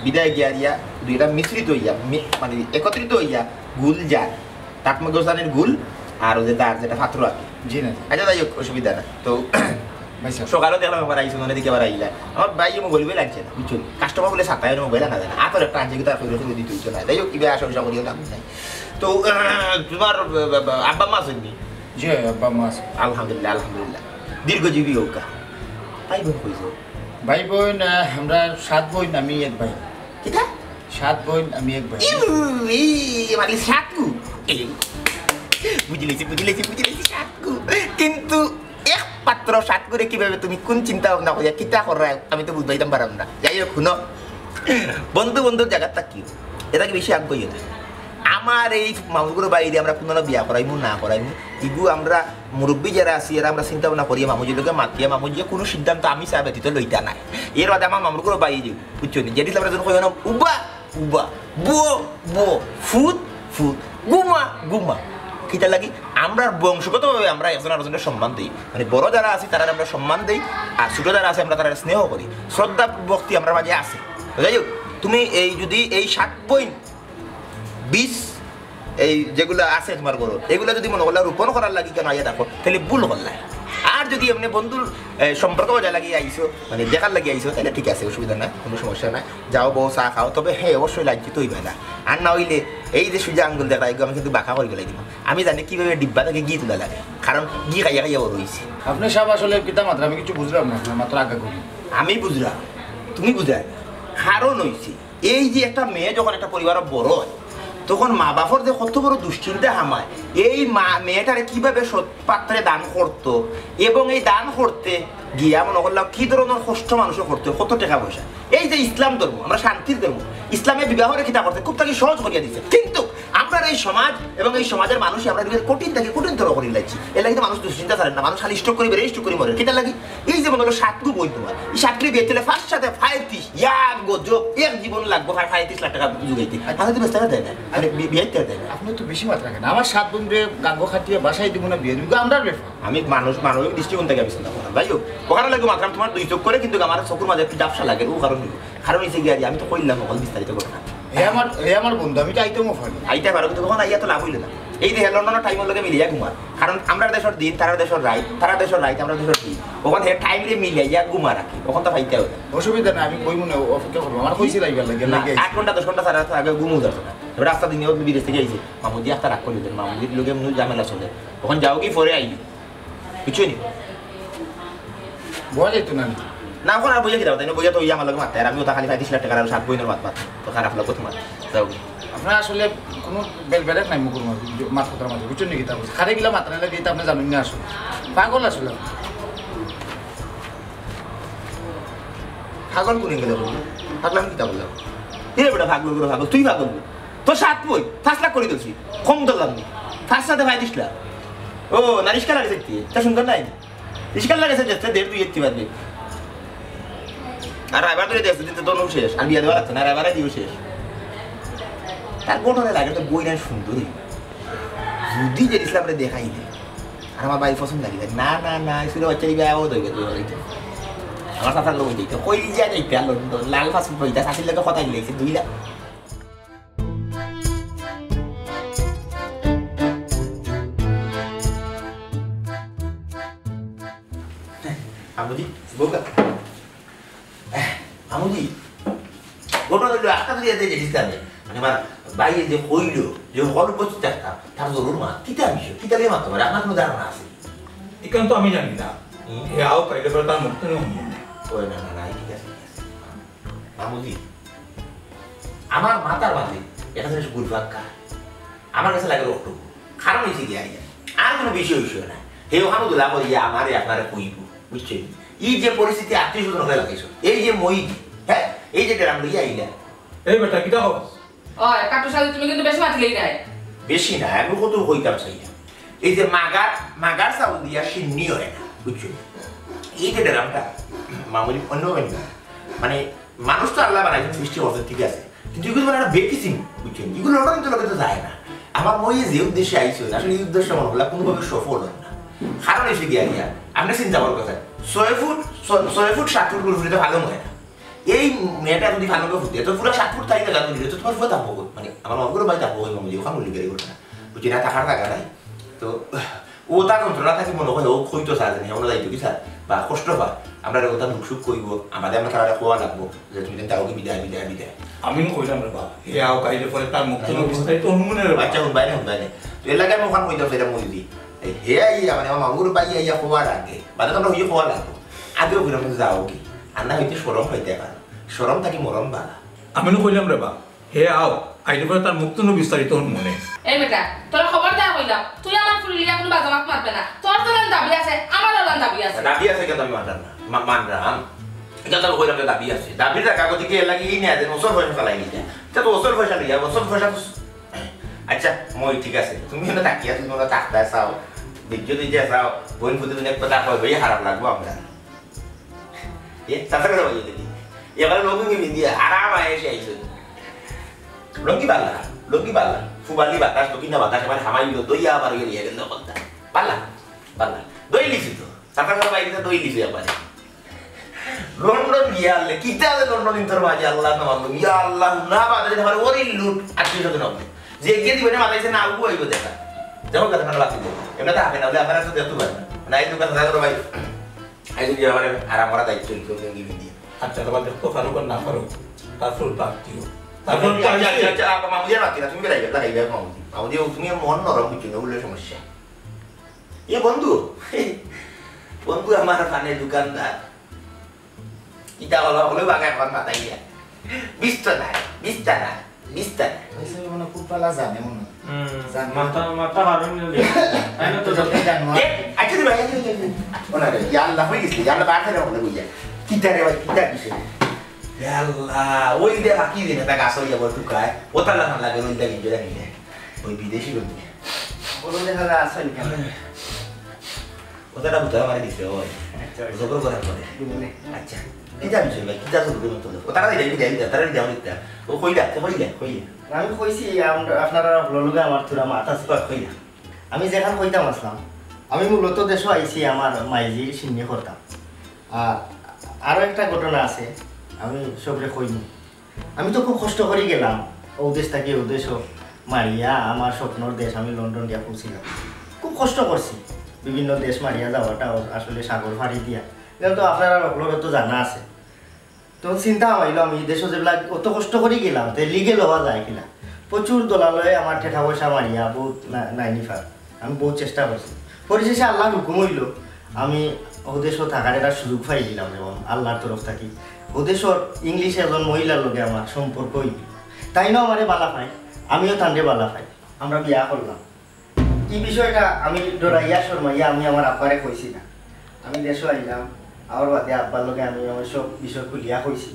বিদায় গিয়া দিয়া, দুইটা মিশ্রিত অইয়া, মি-, মানে একত্রিত অইয়া, গুলজার। টাকমা গোস্তানির গুল, আর অউ যে তার যেটা পাত্র আর কি। জি না। আচ্ছা, যাই হোক, অসুবিধা না। তো, ভাই সাহেব। সকালেও দেখলাম একবার আইসো, মানে দেখি আবার আইলা। আমার ভাই মোবাইল বই লাগছে না, বুঝছো? কাস্টমার বলে সাতায় মোবাইল আনা যায় না। আতর একটা আনছে, কিন্তু আর কইলে তো দিতে হইতো না। যাই হোক, ইবে আসা উসা করিও লাভ নাই। তো, আহ, তোমার, আহ, আব্বা আম্মা আছেন নি? জি, আব্বা আম্মা আছে। আলহামদুলিল্লাহ, আলহামদুলিল্লাহ। দীর্ঘজীবী হোক। ভাই বোন কইছো? ভাই বোন, আহ, আমরা সাত বোন, আমি এক ভাই। কিতা? সাত বইন, আমি এক ভাই। ইউ, ই, মানে সাতগু। এই, বুঝিলিছি, বুঝিলিছি, বুঝিলিছি, সাতগু। কিন্তু একমাত্র সাতগুরে কিভাবে তুমি কোন চিন্তা ভাবনা করিয়া কিতা কররায়, আমি তো বুঝবাইতাম পারাম না। যাই হোক, হুনো, বন্ধু বন্ধুর জাগাত থাকি, ইটা কি বেশি আগ গইও না। আমার এই মামুগুর বাইরে আমরা কুনু বিয়া করাইমু না করাইমু, ইগু আমরা মুরব্বি যারা আছি, এরা আমরা চিন্তা ভাবনা করিয়া মামুজির লগে মাতিয়া, মামুজিয়ে কুনু সিদ্ধান্ত আমি চা ব্যতীত লইতা নায়। এর বাদে আমার মামুগুর বাইরে, বুঝছো নি? যেটি আমরা যখন কই না, উবা, উবা, বো, বো, ফুত, ফুত, গুমা, গুমা। কিতা লাগি? আমরা বংশগতভাবে আমরা একজন আরেকজনের সম্মান দেই। মানে বড় যারা আছি, তারা আমরা সম্মান দেই, আর ছোট যারা আছে, আমরা তারা স্নেহ করি। শ্রদ্ধা ভক্তি আমরা মাঝে আছে। তো যাই হোক, তুমি এই যদি এই সাত বইন বীজ এই যেগুলা আছে তোমার ঘরো, এগুলা যদি মনো করলা রোপণ করার লাগি কেন আইয়া দেখো, তাইলে ভুল করলা। আর যদি এমনি বন্ধুর, এ, সম্পর্ক বজায় লাগি আইছো, মানে দেখার লাগি আইছো, তাইলে ঠিক আছে, অসুবিধা নাই, কুনু সমস্যা নাই। যাও বও, চা খাও, তবে হ্যাঁ, অবশ্যই লাঞ্ছিত অইবা না। আর না অইলে এই যে সুজা আঙ্গুল দেখা, এগুলো আমি কিন্তু বাঁকা করি ফেলাই দিমু। আমি জানি কিভাবে ডিব্বা থাকি ঘি তুলা লাগে, কারণ ঘি খাইয়া খাইয়া বড় অইছি। আপনে সাব আসলে কিতা মাতরা, আমি কিছু বুঝলাম না, আপনার মাতরা আগে করি। আমি বুঝলাম, তুমি বুঝায় না। কারণ অইছে, এই যে একটা মেয়ে যখন একটা পরিবারো বড় অয়, তখন মা বাপর যে কত বড় দুশ্চিন্তা হামায়, এই মা, মেয়েটারে কিভাবে সৎ পাত্রে দান করতো, এবং এই দান করতে গিয়া মনো করলাম কি ধরনের কষ্ট মানুষে করতো, কত টেকা পয়সা। এই যে ইসলাম ধর্ম, আমরা শান্তির ধর্ম, ইসলামে বিবাহরে কিতা করতে খুব তাকে সহজ করিয়া দিছে, কিন্তু আমরা এই সমাজ এবং এই সমাজের মানুষ আমরা এটাকে কঠিন থেকে কঠিনতর করি লাইছি। এর লাগি তো মানুষ দুশ্চিন্তা ছাড়েন না, মানুষ খালি স্ট্রোক করি বেড়ে স্ট্রোক করি মরে। কিতা লাগি? এই যে মনে হলো সাতগু বই তোমার, এই সাতগুলি বিয়ে চলে ফার্স্ট সাথে পঁয়ত্রিশ, ইয়া গজব, এক জীবন লাগবো আর পঁয়ত্রিশ লাখ টাকা জুগাইতে। আর তাহলে তো ব্যস্ত দেয় না, মানে বি-, বিয়ে দেয় না। আপনি তো বেশি মাতরা কেন? আমার সাত বন্ধুরে গাঙ্গো খাটিয়ে বাসায় দিব না বিয়ে দিব, আমরার ব্যাপার। আমি মানুষ, মানবিক দৃষ্টিকোণ থেকে আমি চিন্তা করলাম। যাই হোক, ওখানে লাগে মাতলাম তোমার দুই চোখ করে, কিন্তু আমার চোখের মাঝে একটু ঝাপসা লাগে, ও কারণ হইল। কারণ হইছে গিয়া, আমি তো কইলাম ওখানে বিস্তারিত ঘটনা। এ আমার, এ আমার বন্ধু, আমি তো আইতামও পারি। আইতে পারো, কিন্তু তখন আইয়া তো লাভ হইল না। এই যে লন্ডনের টাইমের লগে মিলিয়া ঘুমার, কারণ আমরা দেশের দিন, তারা দেশের রাইত, তারা দেশের রাইত, আমরা দেশের দিন। ওখানে টাইমে মিলিয়া ঘুমা রাখি, ওখান তো পাইতে হবে। অসুবিধা না, আমি কই মনে অপেক্ষা করবো, আমার কইছিল আইবার লাগে, না, লাগে আইছি। আট ঘন্টা, দশ ঘন্টা ছাড়া তো আগে ঘুমও যাচ্ছে না। এবার রাস্তা দিনে ও বিদেশ থেকে আইছে, মামুজি একটা রাগ করে দিলেন, মামুজির লোকে মনে হয় ঝামেলা চলে। ওখানে যাও কি পরে আইবি, বুঝছো নি? বওয়া যাইতো না নি? না, ওখানে আর বইয়া কিনা, তাই না? বইয়া তো ওই আমার লগে মারতে, আর আমি ওটা খালি পঁয়ত্রিশ লাখ টাকার আর সাত বইনের মাত মাত, তো খারাপ লাগবো তোমার। যাও কি? আপনার আসলে কোনো বেল বেলেক নাই মুখের মধ্যে, মাত কথার মধ্যে, বুঝছেন নাকি? তারপর খারে গিলা মাত্রা লাগে, এটা আপনি জানেন না আসলে। পাগল আসলে। পাগল কোন গেলে বলবো? পাগলাম কিতা বললাম? এ বেটা, পাগল করে পাগল, তুই পাগল। তো সাত বই, পাঁচ লাখ করে দিয়েছি। কম তো লাভ নেই। পাঁচ সাথে পঁয়ত্রিশ লাখ। ও, না রিক্সা লাগে দেখতে। তা সুন্দর নাই? রিক্সা লাগে দেখতে, দেড় দুই একটি বাদ নেই। আর রাইবার ধরে দেখতে দিতে তো শেষ। আর বিয়া দেওয়া লাগছে না, রাইবার দিয়েও শেষ। তার গঠনে লাগে তো বই নাই সুন্দরী। যদি যে ইসলামরে দেখাই দে। আর আমার ভাই পছন্দ লাগে। না, না, না, আসলে বাচ্চা দিবে, আবার ধরবে তুই, ওই তো। আমার চাচা করে বলতে, কই যা যাইতে, আর লন্ডন, লাল পাসপোর্ট হইতা, চাচির লগে কথা দিলে, দুই লাখ। আমুদি, বোকা। আমুদি, ঘটনা হইলো, আপনার যদি এতে জিনিস জানে, মানে আমার ভাই যে কইলো, যে হল উপস্থিত থাকতাম, তার জরুর মা, কিতা বিষয়, কিতা লিয়ে মারতে পারে, আপনার কোনো ধারণা আছে? এখান তো আমি জানি না। হুম। এ আও, তাইলে পরে তার মুখ থেকে হুনবো। ওই না, না, না, ঠিক আছে, ঠিক আছে। আমুদি, আমার মাথার মাঝে একটা জিনিস ঘুরপাক খায়। আমার কাছে লাগে রক্ত। কারণ হইছে কি, আইয়া আর কোনো বিষয়, বিষয় নাই। হে ওখানে দোলা করিয়া আমারে আপনারে কইব, বুঝছেন? এই যে পরিস্থিতি আত্মীয় স্বজন হয়ে লাগাইছো, এই যে মইদি, হ্যাঁ, এই যে ড্রাম লইয়া আইলা। এই বেটা, কিতা খবর? ওই, কাটু সাহেব, তুমি কিন্তু বেশি মাতিলেই নাই। বেশি না, আমি কত কইতাম চাই না। এই যে মাগার, মাগার চাউল দিয়া সিন্নি হয় না, বুঝছো? এই যে ড্রামটা, মামুলি অন্য অন্য। মানে, মানুষ তো আল্লাহ বানাইছেন, সৃষ্টি করছেন, ঠিক আছে। কিন্তু এগুলো মানে একটা বেকিসিং, বুঝছেন? এগুলো লন্ডন তো লোকে তো যায় না। আমার মই যে উদ্দেশ্যে আইসো, আসলে এই উদ্দেশ্য মনে হলো কোনোভাবে সফল হয় না। কারণ এসে গিয়া গিয়া, আপনি চিন্তা করার কথা, ছয় ফুট, ছ-, ছয় ফুট সাত ফুট পুরোপুরি তো ভালো হয় না। এই মেয়েটা যদি ভালো করে ফুটে, তো পুরো সাত ফুট তাই না, জানো দিলে তো তোমার ফুয়া থাকবো কই? মানে, আমার মনে করে ভাই থাকবো কই, মামুজি, ওখানে উল্লেখ করে না। বুঝছি না, থাকার জায়গা নাই। তো ও তার যন্ত্রণা থাকি মনে হয়, ও কইতো স্যার জানি, আমরা যাইতো কি স্যার, বা কষ্ট পায়, আমরা রে ওটা দুঃখ সুখ কইবো, আমাদের আমরা তারা খোয়া লাগবো, যে তুমি যাও কি বিদায়, বিদায়, বিদায়। আমি কইলাম রে বাবা, হে আও কাইলে পরে তার মুখ থেকে বুঝতে তো হুনমুনে রে বাবা। আচ্ছা, হুনবাই না, হুনবাই না। তো এর লাগে আমি ওখানে কইতাম সেটা মইদি। এই হে আইয়া, মানে, আমার মামুর ভাই আইয়া খোয়ার আগে, বাদে তো আমরা হইয়া খোয়া লাগবো। আগেও কইলাম, যাও কি, আর না হইতে শরম হইতে পারো, শরম থাকি মরম বালা। আমি নু কইলাম রে বা, হে আও, আইলে পরে তার মুখ থনে বিস্তারিত হুনমু নে। এই বেটা, তোরে খবরদার কইলাম, তুই আমার ফুড়ি লইয়া কুনু বাজে মাত মাতবে না। তোর যেলান দাবি আছে, আমারও অলান দাবি আছে। দাবি আছে কিন্তু আমি মানতাম না। মা-, মানরাম। ইটা তো কইলাম যে দাবি আছে। দাবির জাগা গতিকে এর লাগি ই না যে অসল পয়সা ফালাই দিতে। ইটা তো অসল পয়সা লইয়া, অসল পয়সা তো স-, আচ্ছা, মই ঠিক আছে। তুমি অনো থাকিয়া, তুমি অনো থাকতায় চাও, বিদ্যুৎ দিতে চাও, বইন ফুতে তুমি এক কথা কই, ভাই খারাপ লাগবো আমরা। এ, চাচা করে ভাই দেখি। এবারে লুঙ্গি পিন্দিয়া আরাম আয়েশে আইছো। লুঙ্গি বালা, লুঙ্গি বালা। ফুবালি বাতাস, দক্ষিণা বাতাস, এবারে হামাইলো, দইয়া আবার ইয়ে নিয়ে গেল কথা। বালা, বালা। দই লিছি তো। চাচা করে ভাই দই লিছি এবারে। লন্ডন গিয়া আনলে, কিতা আছে লন্ডন ইন্তর মাঝে আল্লাহ না মানলো। ইয়া আল্লাহ, না বাদে আমার ওরই লুট, আত্মীয় স্বজন হবে। যে গিয়ে দিবে না, মাথায় না, আগুয়া আইবো দেখা। যাও, কথা না বাকি দেবো। এমনি তো হাফে না হলে আপনারা তো দেখতে পারেন। না, এই দোকান থাকো ভাই। আইজ দিয়া আমারে আরাম করা দায়িত্ব নিতে হবে, লুঙ্গি পিন্দিয়া। আচ্ছা, তোমার দেখতো ফারুক আর না ফারুক, তার ফুল পাক দিও। তার ফুল আচ্ছা, পাক আচ্ছা, দিও। আচ্ছা, আচ্ছা, আপা, মামুদিয়ার মাতি না, তুমি বেড়াইবে, লাগাইবে, মামুদি। মামুদি, তুমি মন নরম, বুঝছো না, উল্লে সমস্যা। এ বন্ধু, বন্ধু আমার পানের দোকানদার। ইটা হলো, হলো বাগা এখন মাথায় গিয়া। বিস্তা নাই, বিস্তা নাই, বিস্তা নাই। ওই সব মনে খুব পালা জানে মনে হয়। হুম, জানে। মাথা, মাথা হারুন নিয়ে দে। তাই না তো? তো যতই জানো। এ, আচ্ছা, দিবা, আচ্ছা, আচ্ছা, আচ্ছা। ওনারে, ইয়া আল্লাহ, হয়ে গেছে, ইয়া আল্লাহ, বাদ ফেরা মনে কইয়া। কিতা রে ভাই, কিতা কিসে? ইয়া আল্লাহ, ওই দে বাকি দিনে তা গাছ হইয়া বল টুকায়। ও তালা না লাগে, ওই দে গিয়ে রাখি দে। ওই বিদেশি লোক নিয়ে। বলো দেখা যায় আসেন কেন? ওটা বুঝতে পারি দিছে, ওই। আচ্ছা, আচ্ছা। জবর করার পরে। দুদিনে। আচ্ছা। কিতা বিষয় ভাই? কিতা জরুরি মতো? ও তারা দিলে, দিলে, দিলে, তারা দিলে, দিলে। ও কইলা, তো কইলা, কইলা। আমি কইছি, আমরা, আপনারা হকলর লগে আমার থুড়া মাত আছে। কই, কইলা। আমি যেখান কইতাম আসলাম, আমি মূলত দেশো আইছি আমার মাইজির সিন্নি করতাম। আর আরো একটা ঘটনা আছে, আমি সবরে কইনি। আমি তো খুব কষ্ট করি গেলাম, ও দেশ থাকি ও দেশো মারিয়া আমার স্বপ্নর দেশ আমি লন্ডন গিয়া পৌঁছিলাম। খুব কষ্ট করছি, বিভিন্ন দেশ মারিয়া যাওয়াটা আসলে সাগর ফাড়ি দিয়া। এটা তো আপনারা হকলরও তো জানা আছে। তখন চিন্তা হইলো আমি দেশো যেগুলা অত কষ্ট করি গেলাম, তে লিগেল হওয়া যায় কিনা। প্রচুর দলালয়ে আমার টেকা পয়সা মারিয়া বহুত না-, নাইনি ফার। আমি বহুত চেষ্টা করছি। পরিশেষে আল্লাহর হুকুম হইল, আমি ওদেশও থাকার একটা সুযোগ পাই দিলাম এবং আল্লাহর তরফ থাকি ওদেশর ইংলিশ একজন মহিলার লগে আমার সম্পর্ক হইল। তাইনও আমারে বালা পায়, আমিও তানরে বালা পাই। আমরা বিয়া করলাম। এই বিষয়টা আমি ডরাইয়া শর্মাইয়া আমি আমার আব্বারে কইছি না। আমি দেশো আইলাম, আমার বাদে আব্বার লগে আমি আমার সব বিষয় খুলিয়া কইছি।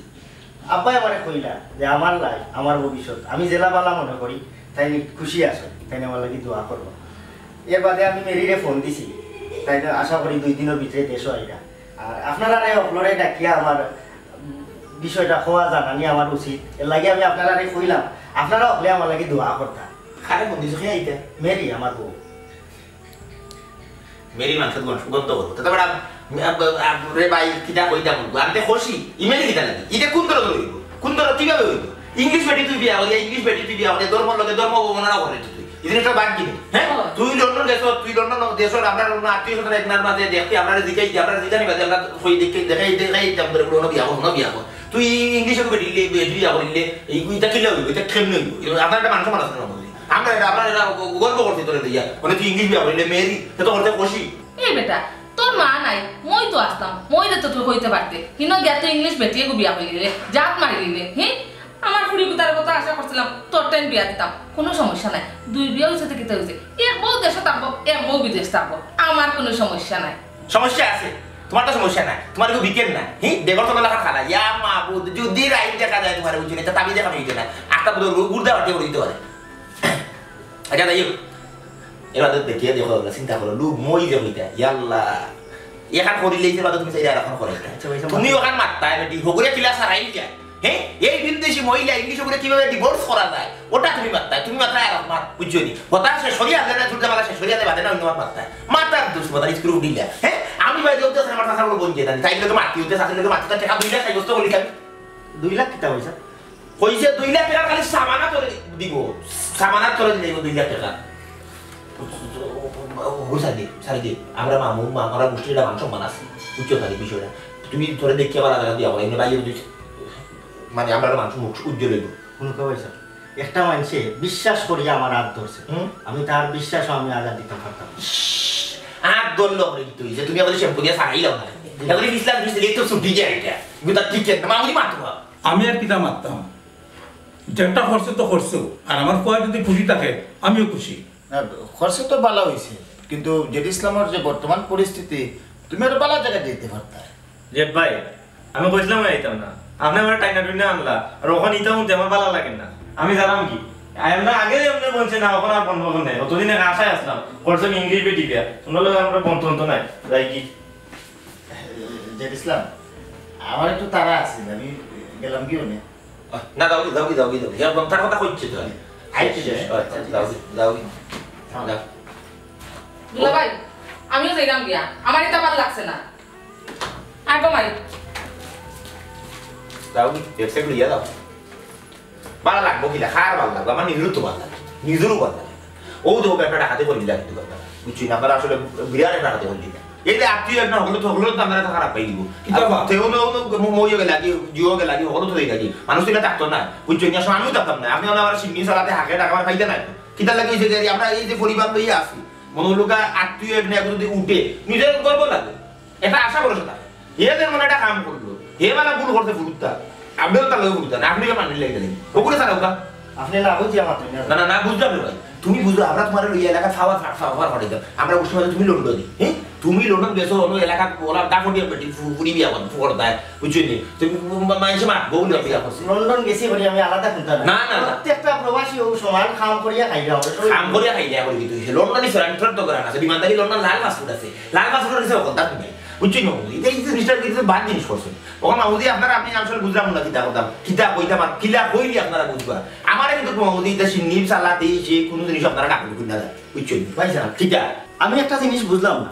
আব্বাই আমারে কইলা যে আমার লাইফ, আমার ভবিষ্যৎ, আমি যেলা বালা মনে করি, তাইন খুশি আছো, তাইন আমার লাগি দোয়া করবা। এর বাদে আমি মেরিরে ফোন দিছি, তাইন আশা করি দুই দিনর ভিতরে দেশো আইরা। আর আপনারারে হকলরে ডাকিয়া আমার বিষয়টা কওয়া জানানি আমার উচিত, এর লাগি আমি আপনারারে কইলাম, আপনারা হকলে আমার লাগি দোয়া করতা। কারে ফোন দিছো? কে ইটা? মেরি, আমার বউ। মেরি মানষর গন্ধ করবো। তে বেটা, আ-, আ-, রে ভাই, কিতা কইতাম বলবো? আমি তো খুশি। ইমেলি কিতা লাগে? ইটা কোন ধরনের হইব? কোন ধরনের কিভাবে হইব? ইংলিশ বেটি তুই বিয়া করিয়া, ইংলিশ বেটি তুই বিয়া করিয়া, ধর্মর লগে ধর্ম অবমাননা করে তুই। এই জিনিসটা বাদ দিবি, হ্যাঁ? হ্যাঁ। তুই লন্ডন দেশ, তুই লন্ডন দেশ, আমরা অন্য আত্মীয় স্বজন একনার মাঝে দেখতে, আমরা জিকাই, আমরা জিকানি বাদে, আমরা কই দেখে, দেখাই, দেখাই, দাম ধরে বলো, "না বিয়া কর, না বিয়া কর।" তুই ইংলিশের বেটি লে-, বেটি বিয়া করিলে, এই, এটা কিলা হইব? এটা কেমনে হইব? এটা আপনার একটা মানুষ মানুষ না বলি। আমরা এটা, আপনার এটা গ-, গর্ব করছি তোরে দিয়া। মানে তুই ইংলিশ বিয়া করিলে, মেরি, সে তো করতে খুশি। এই বেটা, তোর মা নাই, মই তো আসতাম, মই দে তো তুই কইতে পারতে। হিনো গিয়া তো ইংলিশ বেটিয়ে গু বিয়া করিলে, জাত মারি দিলে, হি? আমার ফুড়ি গুতার কথা আশা করছিলাম, তোর টাইম বিয়া দিতাম, কোনো সমস্যা নাই। দুই বিয়া হইছে তো কিতা হইছে? এক বউ দেশে থাকবো, এক বউ বিদেশ থাকবো, আমার কোনো সমস্যা নাই। সমস্যা আছে, তোমার তো সমস্যা নাই, তোমার কেউ বিকেন না, হি? বেগর তো মেলা খালা, ইয়া মাবুদ, যদি রাইত দেখা যায় তোমার বুঝি না, এটা তাবি দেখা হইতে না, আটটা বুধ রোগ গুর্দা বাটিয়ে করে দিতে পারে। আচ্ছা, যাই হোক, এবার তো দেখিয়া দেখো, চিন্তা করো, লোক মই যে হইতা, ইয়াল্লা, এখান করিলে এই যে বাদে তুমি চাইলে আর এখন করো এটা। আচ্ছা, ভাই, তুমি ওখান মারতায় বেটি, হগুরে কিলা সারাই যায়। হ্যাঁ, এই বিদেশি মহিলা ইংলিশ ওগুলো কিভাবে ডিভোর্স করা যায়, ওটা তুমি মারতায়, তুমি মারতায় আর আমার, বুঝছো নি? কথা শেষ করিয়া আনলে না, তুলতে মারা শেষ করিয়া আনলে বাদে না, অন্য মাত মারতায়। মাতার দুষ, মাতার স্ক্রু ঢিলা। হ্যাঁ, আমি বাইরে উঠতে আসলে আমার চাচার বলবো যে জানি, তাইলে তো মারতে উঠতে আসলে তো মারতে টাকা দুই লাখ সাব্যস্ত করলি আমি। দুই লাখ কিতা পয়সা? কইছে দুই লাখ টাকা খালি সামানা তোরে দিব, সামানা তোরে দিব দুই লাখ টাকা। ও, সারি দে, সারি দে। আমরা মামু, মা, আমরা গোষ্ঠীর একটা মান সম্মান আছে। বুঝছো খালি বিষয়টা? তুমি তোরে দেখি আবার আলাদা দিয়া বলো, এমনি বাইরে তুই, মানে, আমরা একটা মানুষ মুখ উজ্জ্বল হইব। হুনো কা ভাই সাব, একটা মানষে বিশ্বাস করি আমার হাত ধরছে। হুম। আমি তার বিশ্বাস আমি আঘাত দিতে পারতাম না। ইশ, হাত ধরলো করে দিতে হইছে। তুমি আমাদের শ্যাম্পু দিয়ে সারাই দাও না। জি। তাহলে ইসলাম, ইসলাম, এই তো ছুটি যায় এটা। কিন্তু তার ঠিক আছে, মামুনি মারতো না। আমি আর কিতা মারতাম? যেটা করছে তো করছো, আর আমার ফুয়া যদি খুশি থাকে, আমিও খুশি। না, খরচে তো ভালা অইছে, কিন্তু জেড ইসলামর যে বর্তমান পরিস্থিতি, তুমি আরো ভালা জাগাত যাইতে পারতায়। জেড ভাই, আমি কইছিলাম না আইতাম না, আপনে আমারে টাইনা টুইনা আনলা, আর অখন ইতা হুনতে আমার ভালা লাগে না। আমি জানাম কি, আমরা আগে এমনে বলছে না, অখন আর বন্ধ বন্ধ নাই। অতদিন এক আশায় আসলাম, করছে আমি ইংলিশ বেটি বিয়া, তোমরা লোক আমরা বন্ধ বন্ধ নাই। যাই কি? জেড ইসলাম, আমার একটু তাড়া আছে, আমি গেলাম কি মানে? না, যাও গি, যাও গি, যাও গি, যাও গি। একদম তার কথা কইছে তো। আইছে শেষ, রে। আচ্ছা, যাও গি, যাও গি। যাও। দুলাভাই, আমিও যাইরাম গিয়া, আমার ইতা ভালা লাগছে না। আর কমাই। যাও গি, ব্যাগ স্যাগ লইয়া যাও। ভালা লাগবো কিলা, কার ভালা লাগবো? আমার নিজেরও তো ভালা লাগে, নিজেরও ভালা লাগে। ও তো একটা ডাকাতি করি দিলা কিন্তু ব্যাপার, বুঝছি না, আমরা আসলে বিরাট একটা ডাকাতি করি দিলা। এই যে আত্মীয় একটা হলো তো, হলো তো আমরা তো খারাপ পাই দিব। কিতা বা? তেও না, ও তো ম-, মইও গেলা কি, জিও গেলা কি, হলো তো হয়ে গেলি। মানুষ তো এটা থাকতো না, বুঝছো? এই সময় আমিও থাকতাম না। আপনি আমরা আবার সিন্নি চালাতে হাঁকে টাকা আমার পাইতে নাই। কিতা লাগে হইছে যে আমরা এই যে পরিবার লইয়া আছি, মনে হলো গা আত্মীয় এক না যদি উঠে, নিজের গর্ব লাগে। এটা আশা ভরসা থাকে। হে যে মনে একটা কাম করলো, হে মানে ভুল করতে ফুরুত্তা, আপনিও তার লগে ফুরুত্তা না, আপনি মানি লেগে গেলেন। ওগুলো স্যার ওকা। আপনি না বুঝি আমার তুমি না, না, না, বুঝলাম রে ভাই। তুমি বুঝো, আমরা তোমার লইয়া এলাকা ফাওয়া ফাওয়া ফাওয়া ফাওয়া ফাটাইতাম। আমরা ওই সময় তুমি লন্ডনে, হ্যাঁ? তুমি লন্ডন গেছো, অন্য এলাকা ওরা দাফড়িয়া বেটি ফু-, ফুরি বিয়া কর-, করতায়, বুঝছো নি? তুমি মা-, মানুষে মাত, বউ লইয়া বিয়া করছে। লন্ডন গেছি বলি আমি আলাদা চিন্তা না। না, না, না। প্রত্যেকটা প্রবাসী ও সমান কাম করিয়া খাইলে হবে। কাম করিয়া খাইলে এখন কিন্তু হে লন্ডনে ফ্রাঙ্কফার্ট তো করা আছে, বিমানদারি লন্ডন লাল পাসপোর্ট আছে, লাল পাসপোর্ট আছে ওখান তার তুমি, বুঝছো নি? এটা এই জিনিসটা কিন্তু বাদ জিনিস করছে। ওখানে মাহমুদি আপনারা আপনি আসলে বুঝলাম না কিতা করতাম, কিতা কইতাম আর কিলা কইলি আপনারা বুঝবা। আমারে কিন্তু মাহমুদি এটা সিন্নি চালাতে সে কোনো জিনিস আপনারা ডাকুন না যায়, বুঝছো নি? ভাই সাহেব, কিতা? আমি একটা জিনিস বুঝলাম না,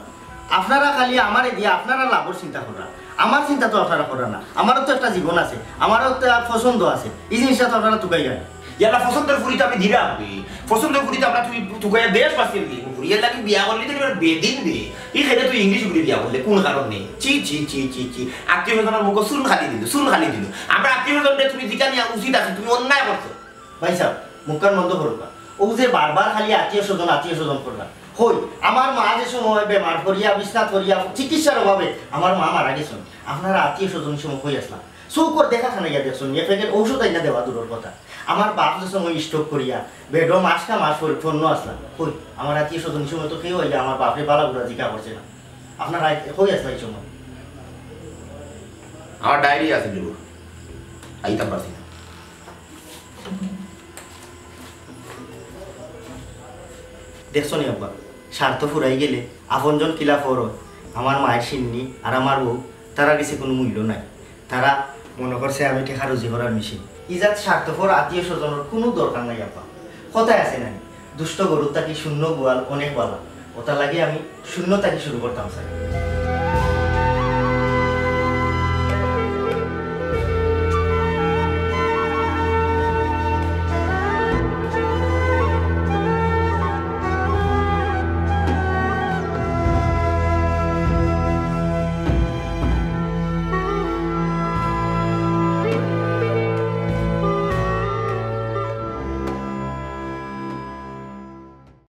আপনারা খালি আমারে দিয়া আপনারা লাভর চিন্তা করা, আমার চিন্তা তো আপনারা করা না। আমারও তো একটা জীবন আছে, আমারও তো একটা পছন্দ আছে, এই জিনিসটা তো আপনারা তুকাই যায়। ইয়ালা পছন্দের ফুরি তো আমি দিলাম রে। পছন্দের ফুরি তো আমরা তুই তুকাইয়া দেশ বাঁচিয়ে দিই। ফুরি এর লাগি বিয়া করলি তো এবার বেদিন রে। এই খেলে তুই ইংলিশ ফুরি বিয়া করলে কোন কারণে? চি, চি, চি, চি, চি। আত্মীয় স্বজনের মুখে চুন খালি দিল, চুন খালি দিল। আমরা আত্মীয় স্বজনরে তুমি যেটা নিয়ে উচিত আছে, তুমি অন্যায় করছো। ভাই সাহেব, মুখখান বন্ধ করুন না। ও যে বারবার খালি আত্মীয় স্বজন, আত্মীয় স্বজন করলাম। কই, আমার মা যে সময় বেমার করিয়া, বিছনাত করিয়া, চিকিৎসার অভাবে আমার মা মারা গেছেন। আপনারা আত্মীয় স্বজন সময় কই আসলাম? চৌকর দেখা খানা গিয়া দেখছেন, এ প্যাকেট ঔষধ আইনা দেওয়া দূরের কথা। আমার বাপ যে সময় স্ট্রোক করিয়া, বেডো মাস কা মাস পর-, পণ্য আসলাম। কই, আমার আত্মীয় স্বজন সময় তো কেউ আইয়া আমার বাপরে বালা বুড়া জিকা করছে না। আপনারা আই-, কই আসলা এই সময়? আমার ডায়েরি আছে দিব, আইতাম পারছি না। দেখছো নি আব্বা, স্বার্থ ফুরাই গেলে আপনজন কিলা ফর হয়। আমার মায়ের শিন্নি আর আমার বউ, তারা গেছে কোনো মূল্য নাই। তারা মনে করছে আমি টেকা রুজি করার মেশিন। ইজাত স্বার্থপর আত্মীয় স্বজনের কোনো দরকার নাই আব্বা। কথায় আছে নাই, দুষ্ট গরুর থাকি শূন্য গোয়াল অনেক বালা। ওটা লাগে আমি শূন্য থাকি শুরু করতাম স্যার।